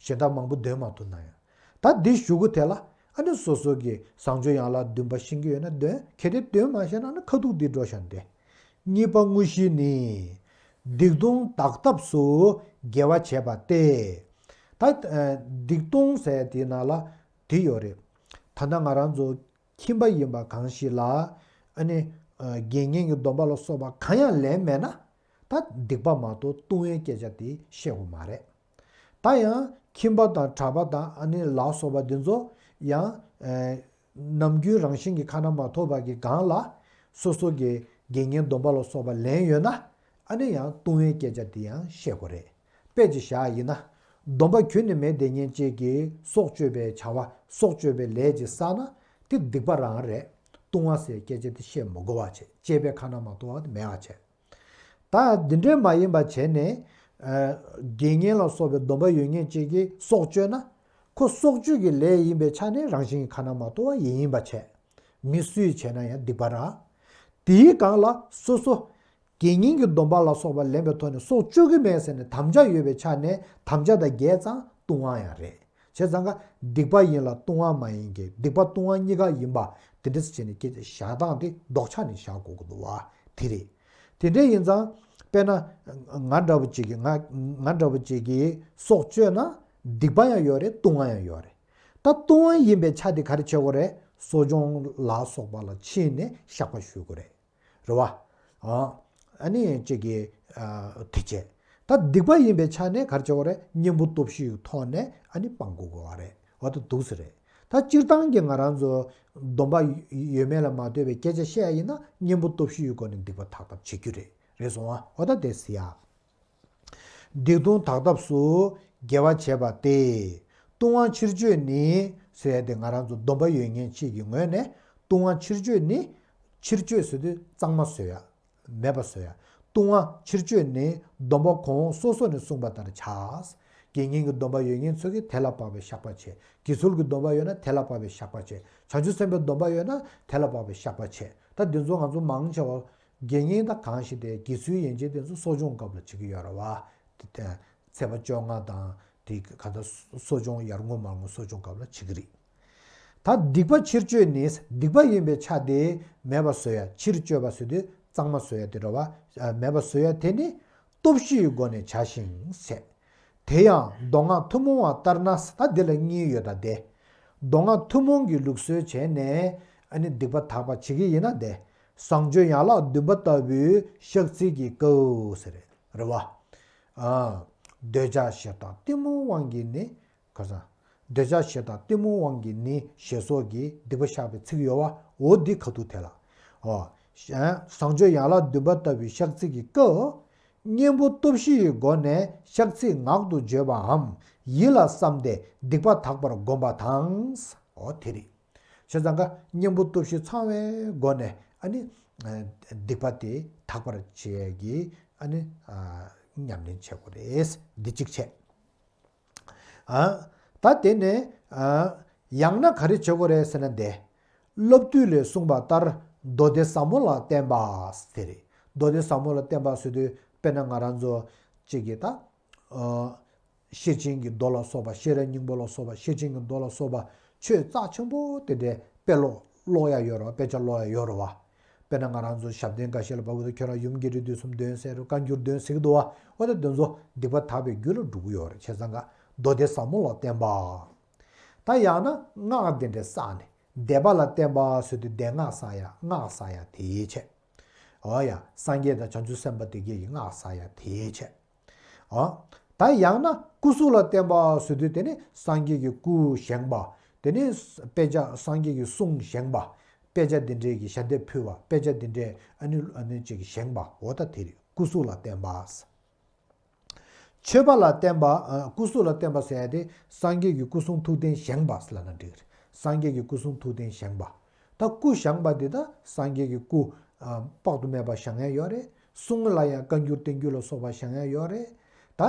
གཞན་དག་མང་པོ་འདོན་མ་ཐུབ་ན་ཡང་། ད་འདི་ཞུ་གི་དེ་ལ་ཨ་ནི་སོ་སོ་གི་བཟང་སྤྱོད་ཡན་ལག་བདུན་པ་ཤེས་ཀྱི་ཡོད་ན་འདོན། གལ་ཏེ་འདོན་མ་ཤེས་ན་ཨ་ནི་ཁ་ཐུག་འདི་འགྲོ་བཞག་ན་འདོན། གཉིས་པ་དངོས་གཞི་ནི། སྡིག་ལྟུང་དག་ཐབས་སུ་དགེ་བ་བྱེད་པ་སྟེ། ད་སྡིག་ལྟུང་ཟེར་དེའི་ནང་ལ་དེ་ཡོད་རེད། ད་ལྟ་ང་རང་ཚོ་ཁྱིམ་པ་ཡིན་པ་གང་ཞིག་ལ། ཨ་ནི་དགེ་བསྙེན་གྱི་སྡོམ་པ་ལ་སོགས་པ་གང་ཡང་ལེན་མེད་ན། ད་སྡིག་པ་མ་གཏོགས་ལྟུང་བའི་སྐད་ཆ་དེ་བཤད་དགོས་མ་རེད། ད་ཡང་ཁྱིམ་པ་དང་གྲྭ་པ་དང་ཨ་ནི་ལ་སོགས་པ་འདི་ཚོ་ཡང་། ཨེ། ནམ་རྒྱུན་རང་བཞིན་གྱི་ཁ་ན་མ་ཐོ་བ་གི་སྒང་ལ་སོ་སོ་གི་དགེ་བསྙེན་སྡོམ་པ་ལ་སོགས་པ་ལེན་ཡོད་ན། ཨ་ནི་ཡང་ལྟུང་བའི་སྐད་ཆ་འདི་ཡང་བཤད་དགོས་རེད། དཔེ་ཅིག་བཞག་ཡིན་ན། སྡོམ་པ་ཁྱོན་ནས་མེད་བསྡད་མཁན་གཅིག་གིས་སྲོག་གཅོད་པའི་བྱ་བ། སྲོག་གཅོད་པའི་ལས་ཅིག་བསགས་ན། དེ་སྡིག་པ་རང་རེད། ལྟུང་བ་ཟེར་སྐད་ཆ་དེ་བཤད་མི་དགོས་པ་བྱས། སྤྱད་པའི་ཁ་ན་མ་ཐོ་བ་དེ་མེད་པ་བྱས། ད་འདི་འདྲའི་མ་ཡིན་པ་བྱས་ནས། དགེ་བསྙེན་ལ་སོགས་པའི་སྡོམ་པ་ཡོད་མཁན་གཅིག་གིས་སྲོག་གཅོད་ན། ཁོ་སྲོག་གཅོད་ཀྱི་ལས་ཡིན་པའི་ཆ་ནས་རང་བཞིན་གྱིས་ཁ་ན་མ་ཐོ་བ་ཡིན་ཡིན་པ་བྱས། མི་སུས་བྱས་ན་ཡང་སྡིག་པ་རེད། དེའི་སྒང་ལ་སོ་སོ། དགེ་བསྙེན་གྱི་སྡོམ་པ་ལ་སོགས་པ་ལེན་པའི་ཐོག་ནས་སྲོག་གཅོད་ཀྱི་མེད་ཟེར་ནས་དམ་བཅའ་ཡོད་པའི་ཆ་ནས་དམ་བཅའ་དང་འགལ་ཙང་ལྟུང་བ་ཡང་རེད། བྱས་ཙང་ཀ་སྡིག་པ་ཡིན་ལ་ལྟུང་བ་མ་ཡིན་གྱི་སྡིག་པ་ལྟུང་བ་གཉིས་ཀ་ཡིན་པ་དེ་འདྲ་བྱས་ནས་སྐད་ཆ་བཞག་སྟངས་དེ་ལྡོག་ཆ་ནས་བཞག་དགོས་ཀྱི་འདུག་བ། དེ་རེད། དེ་འདྲ་ཡིན་ཙང་། དཔེར་ན། ང་འདྲ་བོ་ཅིག་གིས་ང་ང་འདྲ་བོ་ཅིག་གིས་སྲོག་གཅོད་ན་སྡིག་པ་ཡང་ཡོད་རེད། ལྟུང་བ་ཡང་ཡོད་རེད། ད་ལྟུང་བ་ཡིན་པའི་ཆ་དེ་ག་རེ་བྱེད་དགོས་རེད། གསོ་སྦྱོང་ལ་སོགས་པ་ལ་ཕྱིན་ནས་བཤགས་པ་ཞུ་དགོས་རེད། རེད་བ། ཨ་ཨ་ནི་ཅིག་གིས་ཨ་དེ་བྱས། ད་སྡིག་པ་ཡིན་པའི་ཆ་ནས་ག་རེ་བྱེད་དགོས་རེད། གཉེན་པོ་སྟོབས་བཞིའི་ཐོག་ནས་ཨ་ནི་སྤང་དགོས་དགོས་བ་རེད། འོ་ད་འདུག་སེ་རེད། ད་སྤྱིར་བཏང་གི་ང་རང་ཚོ་སྡོམ་པ་ཡོད་མེད་ལ་མ་ལྟོས་པའི་སྐད་ཆ་བཤད་ཡ་ཡིན་ན་གཉེན་པོ་སྟོབས་བཞིའི་སྒོ་ནས་སྡིག་པ་དག་ཐབས་བྱེད་རྒྱུ་རེད། རེད་སོང་ཨ། འོ་ད་དེ་ཟེར་ཡ། སྡིག་ལྟུང་དག་ཐབས་སུ་དགེ་བ་བྱེད་པ་སྟེ། ལྟུང་བ་ཕྱིར་བཅོས་ནི་ཟེར་ཡ་དེ་ང་རང་ཚོ་སྡོམ་པ་ཡོད་མཁན་གཅིག་གི་ངོས་ནས་ལྟུང་བ་ཕྱིར་བཅོས་ནི། ཕྱིར་བཅོས་ཟེར་དུས་གཙང་མ་བཟོ་ཡ། མེད་པ་བཟོ་ཡ། ལྟུང་བ་ཕྱིར་བཅོས་ནི་སྡོམ་པ་གོང་འོག་སོ་སོ་ནས་གསུངས་པ་ལྟར་བྱ། དགེ་བསྙེན་གྱི་སྡོམ་པ་ཡོད་མཁན་ཚོ་གིས་དེ་ལ་དཔག་པའི་བཤགས་པ་བྱེད། དགེ་ཚུལ་གྱི་སྡོམ་པ་ཡོད་ན་དེ་ལ་དཔག་པའི་བཤགས་པ་བྱེད། བྱང་ཆུབ་སེམས་དཔའི་སྡོམ་པ་ཡོད་ན་དེ་ལ་དཔག་པའི་བཤགས་པ་བྱེད། ད་འདི་ཚོ་ང་ཚོ་མང་ཆེ་བ་དགེ་བསྙེན་དང་གང་ཞིག་དེ་དགེ་ཚུལ་ཡན་ཆད་དེ་ཚོ་གསོ་སྦྱོང་སྐབས་ལ་བྱེད་ཀྱི་ཡོད་རེད་བ། དེ་ཚེས་པ་བཅོ་ལྔ་དང་དེ་ག་ད་གསོ་སྦྱོང་ཡར་ངོ་མར་ངོ་གསོ་སྦྱོང་སྐབས་ལ་བྱེད་ཀྱི་རེད། ད་སྡིག་པ་ཕྱིར་བཅོས་ནི། སྡིག་པ་ཡིན་པའི་ཆ་དེ་མེད་པ་བཟོ་ཡ། ཕྱིར་བཅོས་པ་ཟེར་དུས་གཙང་མ་བཟོ་ཡ་དེ་རེད་བ། མེད་པ་བཟོ་ཡ་དེ་ནི་སྟོབས་བཞིའི་སྒོ་ནས་བྱ་ཞིང་ཟད། དེ་ཡང་མདོ་སྔགས་ཐུན་མོང་བ་ལྟར་ན། ད་འདི་ལ་གཉིས་ཡོད་ད་དེ། མདོ་སྔགས་ཐུན་མོང་གི་ལུགས་སྲོལ་བྱས་ནས་ཨ་ནི་སྡིག་པ་དག་པ་བྱེད་ཀྱི་ཡིན་ན་དེ། བཟང་སྤྱོད་ཡན་ལག་བདུན་པ་ལྟ་བུའི་བཤགས་ཚིག་གི་སྐབས་ཟེར་རེད་བ། ཨ། འདོད་ཆགས་ཞེ་སྡང་གཏི་མུག་དབང་གིས་ནི། ག་ས། འདོད་ཆགས་ཞེ་སྡང་གཏི་མུག་དབང་གིས་ནི་ཞེས་སོགས་ཀྱི་སྡིག་པ་བཤགས་པའི་ཚིག་ཡོད་བ། འོ་འདི་ཁ་ཐུག་དེ་ལ། འོ། བཟང་སྤྱོད་ཡན་ལག་བདུན་པ་ལྟ་བུའི་བཤགས་ཚིག་གི་སྐབས། གཉེན་པོ་སྟོབས་བཞི་ཡི་སྒོ་ནས་བཤགས་ཚིག་ངག་ཏུ་བརྗོད་པའམ་ཡིད་ལ་བསམས་ཏེ་སྡིག་པ་དག་པར་བསྒོམ་པ་དང་། འོ་དེ་རེད། བྱས་ཙང་ཀ་གཉེན་པོ་སྟོབས་བཞི་ཚང་བའི་སྒོ་ནས་ཨ་ནི། སྡིག་པ་དེ་དག་པར་བྱེད་ཀྱི་ཨ་ནི། ཉམས་ལེན་བྱེད་དགོས་རེད། འདི་གཅིག་བྱས། ཨ། ད་དེ་ནས། ཨ། ཡང་ན་ག་རེ་བྱེད་དགོས་རེད་ཟེར་ན་དེ། བསླབ་བཏུས་ལས་གསུངས་པ་ལྟར་མདོ་སྡེ་ཟབ་མོ་ལ་བརྟེན་པ་དེ་རེད། མདོ་སྡེ་ཟབ་མོ་ལ་བརྟེན་པ་ཟེར་དུས་དཔེར་ན་ང་རང་ཚོ་གཅིག་གིས་ད། ཨ། ཤེར་ཕྱིན་གྱི་མདོ་ལ་སོགས་པ། ཤེས་རབ་སྙིང་པོ་ལ་སོགས་པ། ཤེར་ཕྱིན་གྱི་མདོ་ལ་སོགས་པ་ཆོས་རྩ་ཆེན་པོ་དེ་འདྲའི་དཔེ་ཀློག་ཀློག་ཡ་ཡོད་རེད་བ། དཔེ་ཆ་ཀློག་ཡ་ཡོད་རེད་བ། དཔེར་ན་ང་རང་ཚོ་ཞབས་བརྟན་འགའ་ཤས་ལ་བབས་ཀྱི་འདུག་ཁྱོད་རང་ཡུམ་རྒྱས་འབྲིང་བསྡུས་གསུམ་འདོན་ཟེར་རེད། བཀའ་འགྱུར་འདོན་ཟེར་གྱི་འདུག་བ། འོ་ད་དེ་ཚོ་སྡིག་པ་དག་པའི་རྒྱུ་ལ་འགྲོ་གི་ཡོད་རེད། བྱས་ཙང་ཀ་མདོ་སྡེ་ཟབ་མོ་ལ་བརྟེན་པ། ད་ཡང་ན་སྔགས་དེ་འདྲའི་བསགས་ནས་བཟླས་པ་ལ་བརྟེན་པ་ཟེར་དུས་བཟླས་སྔགས་བསགས་ཡ། སྔགས་བསགས་ཡ་དེའི་ཆེད། འོ་ཡ། སངས་རྒྱས་དང་བྱང་ཆུབ་སེམས་དཔའ་དེ་གས་ཀྱི་སྔགས་བསགས་ཡ་དེའི་ཆེད། འོ། ད་ཡང་ན་སྐུ་གཟུགས་ལ་བརྟེན་པ་ཟེར་དུས་དེ་ནི་སངས་རྒྱས་ཀྱི་སྐུ་བཞེངས་པ། དེ་ནི་དཔེ་ཆ་སངས་རྒྱས་ཀྱི་གསུང་བཞེངས་པ། དཔེ་ཆ་འདི་འདྲའི་གི་ཞལ་འདེབས་ཕུལ་བ། དཔེ་ཆ་འདི་འདྲའི་ཨ་ནི་ཨ་ནི་ཅིག་བཞེངས་པ། འོ་ད་དེ་རེད། སྐུ་གཟུགས་ལ་བརྟེན་པ། མཆོད་པ་ལ་བརྟེན་པ། ཨ། སྐུ་གཟུགས་ལ་བརྟེན་པ་ཟེར་ཡ་དེ་སངས་རྒྱས་ཀྱི་སྐུ་གསུང་ཐུགས་རྟེན་བཞེངས་པ་ཟེར་ལབ་ན་འགྲིག་གི་རེད། སངས་རྒྱས་ཀྱི་སྐུ་གསུང་ཐུགས་རྟེན་བཞེངས་པ། ད་སྐུ་བཞེངས་པ་འདི་ད་སངས་རྒྱས་ཀྱི་སྐུ། ཨ། དཔག་ཏུ་མེད་པ་བཞེངས་ཡ་ཡོད་རེད། གསུང་ལ་ཡང་བཀའ་འགྱུར་བསྟན་འགྱུར་ལ་སོགས་པ་བཞེངས་ཡ་ཡོད་རེད། ད་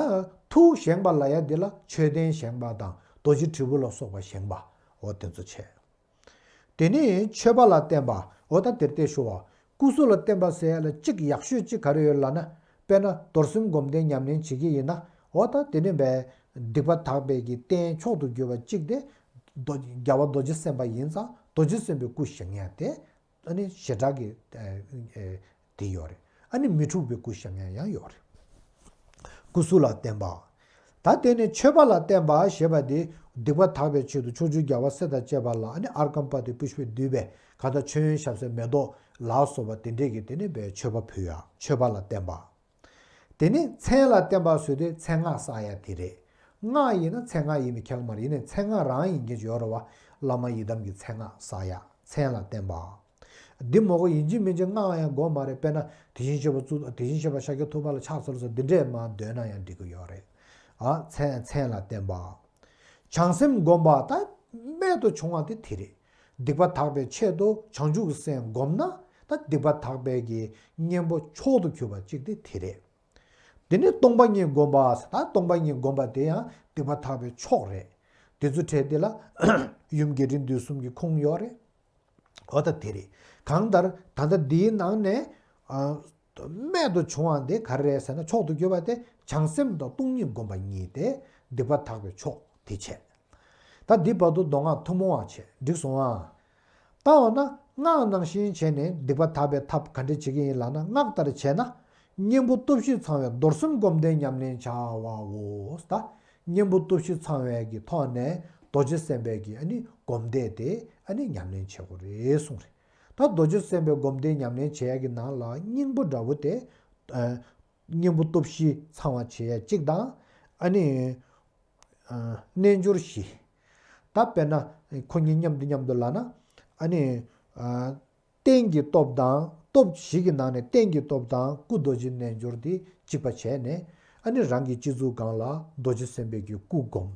ཐུགས་བཞེངས་པ་ལབ་ཡ་འདི་ལ་མཆོད་རྟེན་བཞེངས་པ་དང་རྡོ་རྗེ་དྲིལ་བུ་ལ་སོགས་པ་བཞེངས་པ། འོ་དེ་ཚོ་བྱས། དེ་ནས་མཆོད་པ་ལ་བརྟེན་པ། འོ་ད་དེར་བལྟས་ཞུ་བ། སྐུ་གཟུགས་ལ་བརྟེན་པ་ཟེར་ཡ་ལ་གཅིག་ཡག་ཤོས་གཅིག་ག་རེ་ཡོད་ལབ་ན། དཔེར་ན་རྡོར་སེམས་སྒོམ་བཟླས་ཉམས་ལེན་བྱེད་ཀྱི་ཡིན་ན། འོ་ད་དེ་ནས་བས་སྡིག་པ་དག་པའི་གི་རྟེན་མཆོག་ཏུ་གྱུར་པ་གཅིག་དེ། རྡོ། རྒྱལ་བ་རྡོ་རྗེ་སེམས་དཔའ་ཡིན་ཙང་རྡོ་རྗེ་སེམས་དཔའི་སྐུ་བཞེངས་ཡ་དེ། ཨ་ནི་བྱེ་བྲག་གི། ཨ། ཨ། དེ་ཡོད་རེད། ཨ་ནི་མི་འཁྲུགས་པའི་སྐུ་བཞེངས་ཡ་ཡང་ཡོད་རེད། སྐུ་གཟུགས་ལ་བརྟེན་པ། ད་དེ་ནས་མཆོད་པ་ལ་བརྟེན་པ་ཞེས་པ་དེ། སྡིག་པ་དག་པའི་ཆེད་དུ་ཕྱོགས་བཅུའི་རྒྱལ་བ་སྲས་དང་བཅས་པ་ལ་ཨ་ནི་ཨརྒྷཾ་པ་ཏི་པུཥྤེ་དུད་པས་གང་ལྟར་མཆོད་ཡོན་ཞབས་བསིལ་མེ་ཏོག་ལ་སོགས་པ་དེ་འདྲས་ཀྱི་དེ་ནས་བས་མཆོད་པ་ཕུལ་ཡ། མཆོད་པ་ལ་བརྟེན་པ། དེ་ནས་མཚན་ལ་བརྟེན་པ་ཟེར་དུས་མཚན་སྔགས་བསགས་ཡ་དེ་རེད། སྔགས་ཡིན་ན་མཚན་སྔགས་ཡིན་པའི་ཁྱད་པར་མ་རེད། ཡིན་ནའི་མཚན་སྔགས་རང་ཡིན་མཁན་ཅིག་ཡོད་རེད་བ། བླ་མ་ཡི་དམ་གྱི་མཚན་སྔགས་བསགས་ཡ། མཚན་ལ་བརྟེན་པ། འདི་མོ་གོ་ཡིན་གཅིག་མིན་གཅིག་སྔགས་ཡང་དགོས་མ་རེད། དཔེར་ན་དེ་བཞིན་གཤེགས་པ་གཙུག་དེ་བཞིན་གཤེགས་པ་ཤཱཀྱ་ཐུབ་པ་ལ་ཕྱག་འཚལ་ལོ་ཟེར་འདི་འདྲས་མར་འདོན་ན་ཡང་འགྲིག་གི་ཡོད་རེད། ཨ། མཚན་མཚན་ལ་བརྟེན་པ། བྱང་སེམས་བསྒོམ་པ་ད་རྨད་དུ་བྱུང་བ་དེ་དེ་རེད། སྡིག་པ་དག་པའི་ཆེད་དུ་བྱང་ཆུབ་ཀྱི་སེམས་བསྒོམ་ན། ད་སྡིག་པ་དག་པའི་གི་གཉེན་པོ་མཆོག་ཏུ་གྱུར་པ་གཅིག་དེ་དེ་རེད། དེ་ནས་སྟོང་པ་ཉིད་བསྒོམ་པ་ཟེར། ད་སྟོང་པ་ཉིད་བསྒོམ་པ་དེ་ཡང་སྡིག་པ་དག་པའི་མཆོག་རེད། དེ་ཚོ་གྲས་དེ་ལ་ཡུམ་དགེ་འདུན་དུས་གསུམ་གྱི་ཁུངས་ཡོད་རེད། འོ་ད་དེ་རེད། གང་ལྟར་ད་ལྟ་འདིའི་ནང་ནས་ཨ། རྨད་དུ་བྱུང་བ་འདི་ག་རེ་རེད་ཟེར་ན། མཆོག་ཏུ་གྱུར་པ་དེ་བྱང་སེམས་དང་སྟོང་ཉིད་བསྒོམ་པ་གཉིས་ཏེ། སྡིག་པ་དག་པའི་མཆོག་དེ་བྱས། ད་འདི་བར་དུ་མདོ་སྔགས་ཐུན་མོང་བ་བྱས། འགྲིག་སོང་ཨ། ད་འོ་ན་སྔགས་ནང་བཞིན་བྱས་ནས་སྡིག་པ་དག་པའི་ཐབས་ག་འདྲ་བྱེད་ཀྱི་ཡིན་ལབ་ན། སྔགས་ལྟར་བྱས་ན་གཉེན་པོ་སྟོབས་བཞི་ཚང་བའི་རྡོར་སེམས་སྒོམ་བཟླས་ཉམས་ལེན་བྱའོ། ད་གཉེན་པོ་སྟོབས་བཞི་ཚང་བའི་གི་ཐོག་ནས་རྡོ་རྗེ་སེམས་དཔའི་གི་ཨ་ནི་སྒོམ་བཟླས་དེ་ཨ་ནི་ཉམས་ལེན་བྱེད་དགོས་རེད་གསུངས་རེད། ད་རྡོ་རྗེ་སེམས་དཔའི་སྒོམ་བཟླས་ཉམས་ལེན་བྱེད་ཡ་གི་ནང་ལ་སྙིང་པོ་འདྲ་བོ་དེ། ཨ། གཉེན་པོ་སྟོབས་བཞི་ཚང་བ་བྱེད་ཡ་གཅིག་དང་། ཨ་ནི། ཨ། རྣལ་འབྱོར་བཞི། ད་དཔེར་ན་ཁོ་གཉིས་མཉམ་དུ་མཉམ་དུ་ལབ་ན། ཨ་ནི། ཨ། རྟེན་གྱི་སྟོབས་དང་། སྟོབས་བཞི་གི་ནང་ནས་རྟེན་གྱི་སྟོབས་དང་སྐུ་རྡོ་རྗེ་རྣལ་འབྱོར་དེ་གཅིག་པ་བྱས་ནས། ཨ་ནི་རང་གི་སྤྱི་གཙུག་སྒང་ལ་རྡོ་རྗེ་སེམས་དཔའི་གི་སྐུ་བསྒོམ།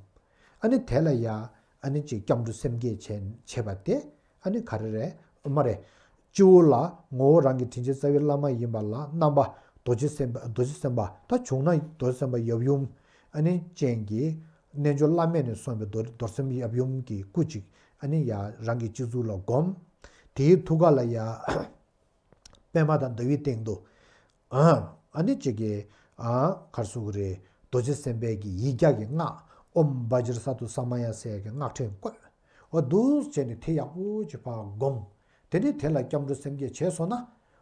ཨ་ནི་དེ་ལ་ཡ་ཨ་ནི་ཅིག་སྐྱབས་འགྲོ་སེམས་བསྐྱེད་བྱས་བྱས་པ་དེ་ཨ་ནི་ག་རེ་རེད། མ་རེད། སྤྱི་བོ་ལ་ངོ་བོ་རང་གི་དྲིན་ཅན་རྩ་བའི་བླ་མ་ཡིན་པ་ལ་རྣམ་པ་རྡོ་རྗེ་སེམས་དཔའ། རྡོ་རྗེ་སེམས་དཔའ། ད་བྱུང་ན་རྡོ་རྗེ་སེམས་དཔའ་ཡབ་ཡུམ་ཨ་ནི་ཅན་གྱི་རྣལ་འབྱོར་བླ་མེད་ནས་གསུངས་པའི་རྡོ་རྡོར་སེམས་ཡབ་ཡུམ་གྱི་སྐུ་ཅིག་ཨ་ནི་ཡ་རང་གི་སྤྱི་གཙུག་ལ་བསྒོམ། དེའི་ཐུགས་ཀ་ལ་ཡ། པདྨ་དང་ཟླ་བའི་སྟེང་དུ། ཨ། ཨ་ནི་གཅིག་གིས། ཨ། ག་རེ་ཟེར་དགོས་རེད། རྡོ་རྗེ་སེམས་དཔའི་གི་ཡིག་བརྒྱ་གི་སྔགས། ཨོཾ་བཛྲ་སཏྭ་ས་མ་ཡ་ཟེར་གྱི་སྔགས་ཕྲེང་བཀོད། འོ་འདུག་བྱས་ནས་དེ་ཡག་པོ་ཅིག་ཕར་བསྒོམ། དེ་ནས་དེ་ལ་སྐྱབས་འགྲོ་སེམས་བསྐྱེད་བྱས་སོང་ན།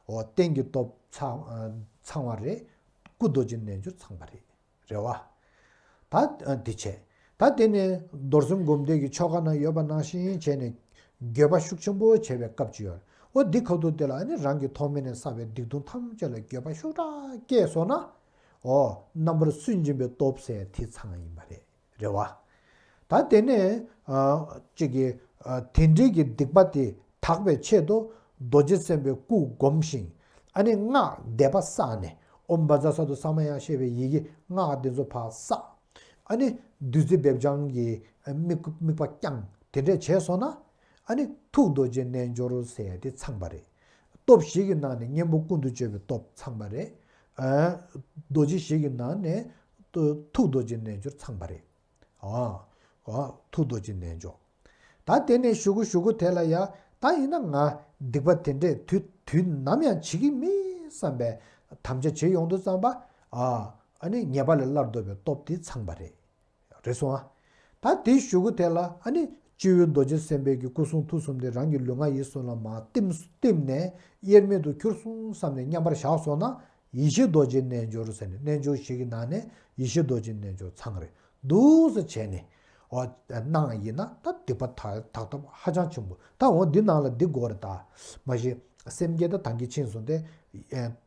འོ་རྟེན་གྱི་སྟོབས་ཚང་། ཚང་བ་རེད། སྐུ་རྡོ་རྗེ་རྣལ་འབྱོར་ཚང་བ་རེད། རེད་བ། ད་འདི་བྱས། ད་དེ་ནས་རྡོར་སེམས་སྒོམ་བཟླས་ཀྱི་ཆོ་ག་ནང་ཡོད་པ་ནང་བཞིན་བྱས་ནས་འགྱོད་པ་ཤུགས་ཆེན་པོ་བྱས་པའི་སྐབས་ཅིག་ཡོད་རེད། འོ་འདི་ཁ་ཐུག་དེ་ལ་ཨ་ནི་རང་གི་ཐོག་མེད་ནས་བསགས་པའི་སྡིག་ལྟུང་ཐམས་ཅད་ལ་འགྱོད་པ་ཤུགས་དྲག་སྐྱེས་སོང་ན། འོ་རྣམ་པར་སུན་འབྱིན་པའི་སྟོབས་ཟེར་དེ་ཚང་ཡིན་པ་རེད། རེད་བ། ད་དེ་ནས་ཨ་གཅིག་གིས་ཨ་དེ་འདྲའི་གི་སྡིག་པ་དེ་དག་པའི་ཆེད་དུ་རྡོ་རྗེ་སེམས་དཔའི་སྐུ་བསྒོམ་ཞིང་། ཨ་ནི་སྔགས་བཟླས་པ་བསགས་ནས། ཨོཾ་བཛྲ་སཏྭ་ས་མ་ཡ་ཞེས་པའི་ཡི་གེ་སྔགས་དེ་ཚོ་ཕར་བསགས། ཨ་ནི་བདུད་རྩི་སྦེ་སྦྱང་གི་དམིགས་དམིགས་པ་བསྐྱངས། དེ་འདྲས་བྱས་སོང་ན། ཨ་ནི་ཐུགས་རྡོ་རྗེ་རྣལ་འབྱོར་ཟེར་ཡ་དེ་ཚང་པ་རེད། སྟོབས་བཞི་གི་ནང་ནས་གཉེན་པོ་ཀུན་ཏུ་སྤྱོད་པའི་སྟོབས་ཚང་པ་རེད། ཨ། རྡོ་རྗེ་བཞི་གི་ནང་ནས་ཐུགས་རྡོ་རྗེ་རྣལ་འབྱོར་ཚང་པ་རེད། ཨ། ཨ། ཐུགས་རྡོ་རྗེ་རྣལ་འབྱོར། ད་དེ་ནས་གཞུག་གུ་གཞུག་གུ་དེ་ལ་ཡ། ད་ཡིན་ན་ང་སྡིག་པ་དེ་འདྲས་དུས་དུས་ནམ་ཡང་བྱེད་ཀྱི་མིན་བསམ་པའི་དམ་བཅའ་བྱེད་ཡོང་དུས་ཙམ་པ། ཨ། ཨ་ནི་ཉེས་པ་ལས་སླར་ལྡོག་པའི་སྟོབས་དེ་ཚང་པ་རེད། རེད་སོང་ཨ། ད་དེའི་གཞུག་གུ་དེ་ལ་ཨ་ནི་སྤྱི་བོའི་རྡོ་རྗེ་སེམས་དཔའི་གི་སྐུ་གསུང་ཐུགས་གསུམ་དེ་རང་གི་ལུས་ངག་ཡིད་གསུམ་ལ་མར་བསྟིམ་བསྟིམ་ནས་དབྱེར་མེད་དུ་གྱུར་སོང་བསམ་ནས་མཉམ་པར་བཞག་སོང་ན། ཡེ་ཤེས་རྡོ་རྗེ་རྣལ་འབྱོར་ཟེར་ནས་རྣལ་འབྱོར་བཞི་གི་ནང་ནས་ཡེ་ཤེས་རྡོ་རྗེ་རྣལ་འབྱོར་ཚང་རེད། འདུག་སེ་བྱས་ནས། འོ། གནང་ཡིན་ན་ད་སྡིག་པ་དག་དག་ཐབས་ཧ་ཅང་ཆེན་པོ། ད་འོ་འདི་ནང་ལ་འདི་དགོས་རེད་ད། མ་གཞི་སེམས་བསྐྱེད་ད་ཐང་གི་ཕྱིན་སོང་སྟེ།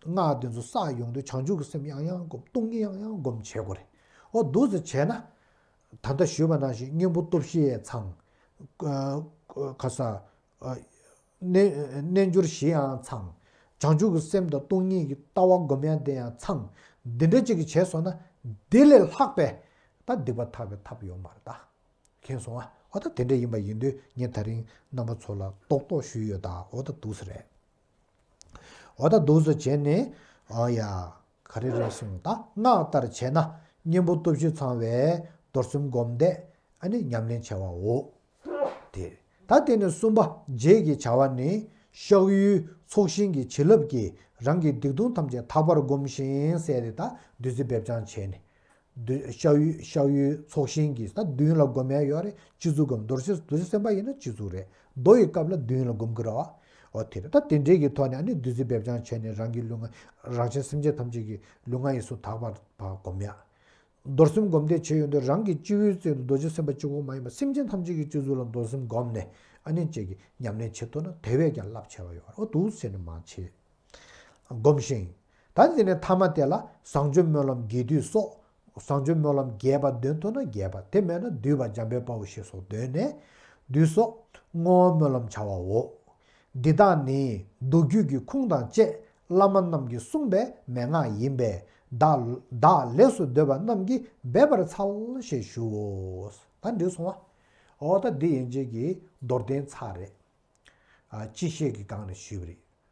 སྔགས་དེ་ཚོ་བསགས་ཡོང་དུས་བྱང་ཆུབ་ཀྱི་སེམས་ཡང་ཡང་སྒོམ། སྟོང་ཉིད་ཡང་ཡང་སྒོམ་བྱེད་དགོས་རེད། འོ་འདུག་སེ་བྱས་ན། ད་ལྟ་ཞུས་པ་ནང་བཞིན་གཉེན་པོ་སྟོབས་བཞི་ཡང་ཚང་། ཨ། ཁ་ས། ཨ། རྣལ་རྣལ་འབྱོར་བཞི་ཡང་ཚང་། བྱང་ཆུབ་ཀྱི་སེམས་དང་སྟོང་ཉིད་ཀྱི་ལྟ་བ་སྒོམ་ཡ་དེ་ཡང་ཚང་། འདི་འདྲ་ཅིག་གིས་བྱས་སོང་ན། འདི་ལས་ལྷག་པའི་ད་སྡིག་པ་དག་པའི་ཐབས་ཡོད་མ་རེད་ད། མཁྱེན་སོང་ཨ། འོ་ད་དེ་འདྲ་ཡིན་པ་ཡིན་དུས་ངས་ད་རིང་རྣམ་པ་ཚོ་ལ་རྡོག་རྡོག་ཞུས་ཡོད་ད། འོ་ད་འདུག་སེ་རེད། འོ་ད་འདུག་སེ་བྱས་ནས། ཨ་ཡ། ག་རེ་རེད་གསུངས། ད་སྔགས་ལྟར་བྱས་ན་གཉེན་པོ་སྟོབས་བཞི་ཚང་བའི་རྡོར་སེམས་སྒོམ་བཟླས་ཨ་ནི་ཉམས་ལེན་བྱ་བའོ། དེ། ད་དེ་ནས་གསུམ་པ་རྗེས་ཀྱི་བྱ་བ་ནི། གཤགས་ཡུལ་ཚོགས་ཞིང་གི་བྱིན་རླབས་ཀྱིས་རང་གི་སྡིག་ལྟུང་ཐམས་ཅད་དག་པར་བསྒོམ་ཞིང་ཟེར་ཏེ། ད་བདུད་རྩི་སྦེ་སྦྱང་བྱས་ནས། བདུད་གཤགས་ཡུལ་གཤགས་ཡུལ་ཚོགས་ཞིང་གི། ད་མདུན་ལ་སྒོམ་ཡ་ཡོད་རེད། སྤྱི་གཙུག་སྒོམ། རྡོ་རྗེ་རྡོ་རྗེ་སེམས་དཔའ་ཡིན་ན་སྤྱི་གཙུག་རེད། མདོ་ཡི་སྐབས་ལ་མདུན་ལ་སྒོམ་གྱི་རེད་བ། འོ་དེ་རེད། ད་དེ་འདྲའི་གི་ཐོག་ནས་ཨ་ནི་བདུད་རྩི་སྦེ་སྦྱང་བྱས་ནས་རང་གི་ལུས་ངག་རང་གཞན་སེམས་ཅན་ཐམས་ཅད་ཀྱི་ལུས་ངག་ཡིད་གསུམ་དག་པར་བསྒོམ་ཡ། རྡོར་སེམས་སྒོམ་བཟླས་བྱས་ཡོང་དུས་རང་གི་སྤྱི་བོའི་རྩེ་ཏུ་རྡོ་རྗེ་སེམས་དཔའ་གཅིག་པོ་མ་ཡིན་པར་སེམས་ཅན་ཐམས་ཅད་ཀྱི་སྤྱི་གཙུག་ལ་རྡོར་སེམས་བསྒོམས་ནས་ཨ་ནི་ཅིག་གི་ཉམས་ལེན་བྱེད་ཐུབ་ན་དེ་བས་ཀྱང་རླབས་ཆེ་བ་ཡོད་རེད། འོ་འདུག་ཟེར་ནས་མར་བྱེད། བསྒོམ་ཞིང་། ད་དེ་ནས་ཐ་མ་དེ་ལ་བཟང་སྤྱོད་སྨོན་ལམ་རྒྱས་བསྡུས་སོགས། བཟང་སྤྱོད་སྨོན་ལམ་རྒྱས་པ་འདོན་ཐུབ་ན་རྒྱས་པ། དེ་མེད་ན་བསྡུས་པ་འཇམ་དཔལ་དཔའ་བོ་ཞེས་སོགས་འདོན་ནས། བསྡུས་སོགས་བསྔོ་བ་སྨོན་ལམ་བྱ་བའོ། འདི་དག་ནི་མདོ་རྒྱུད་ཀྱི་ཁུངས་དང་བཅས་བླ་མ་རྣམས་ཀྱིས་གསུངས་པའི་མན་ངག་ཡིན་པས། བདག་བདག་ལེགས་སུ་འདོད་པ་རྣམས་ཀྱིས་འབད་པར་འཚལ་ཞེས་ཞུའོ། ད་འགྲིག་སོང་བ། འོ་ད་འདི་ཡན་ཆད་ཀྱི་མདོར་བསྟན་ཚར་རེད། ཨ། སྤྱི་བཤད་ཀྱི་སྒང་ནས་ཞུས་པ་རེད།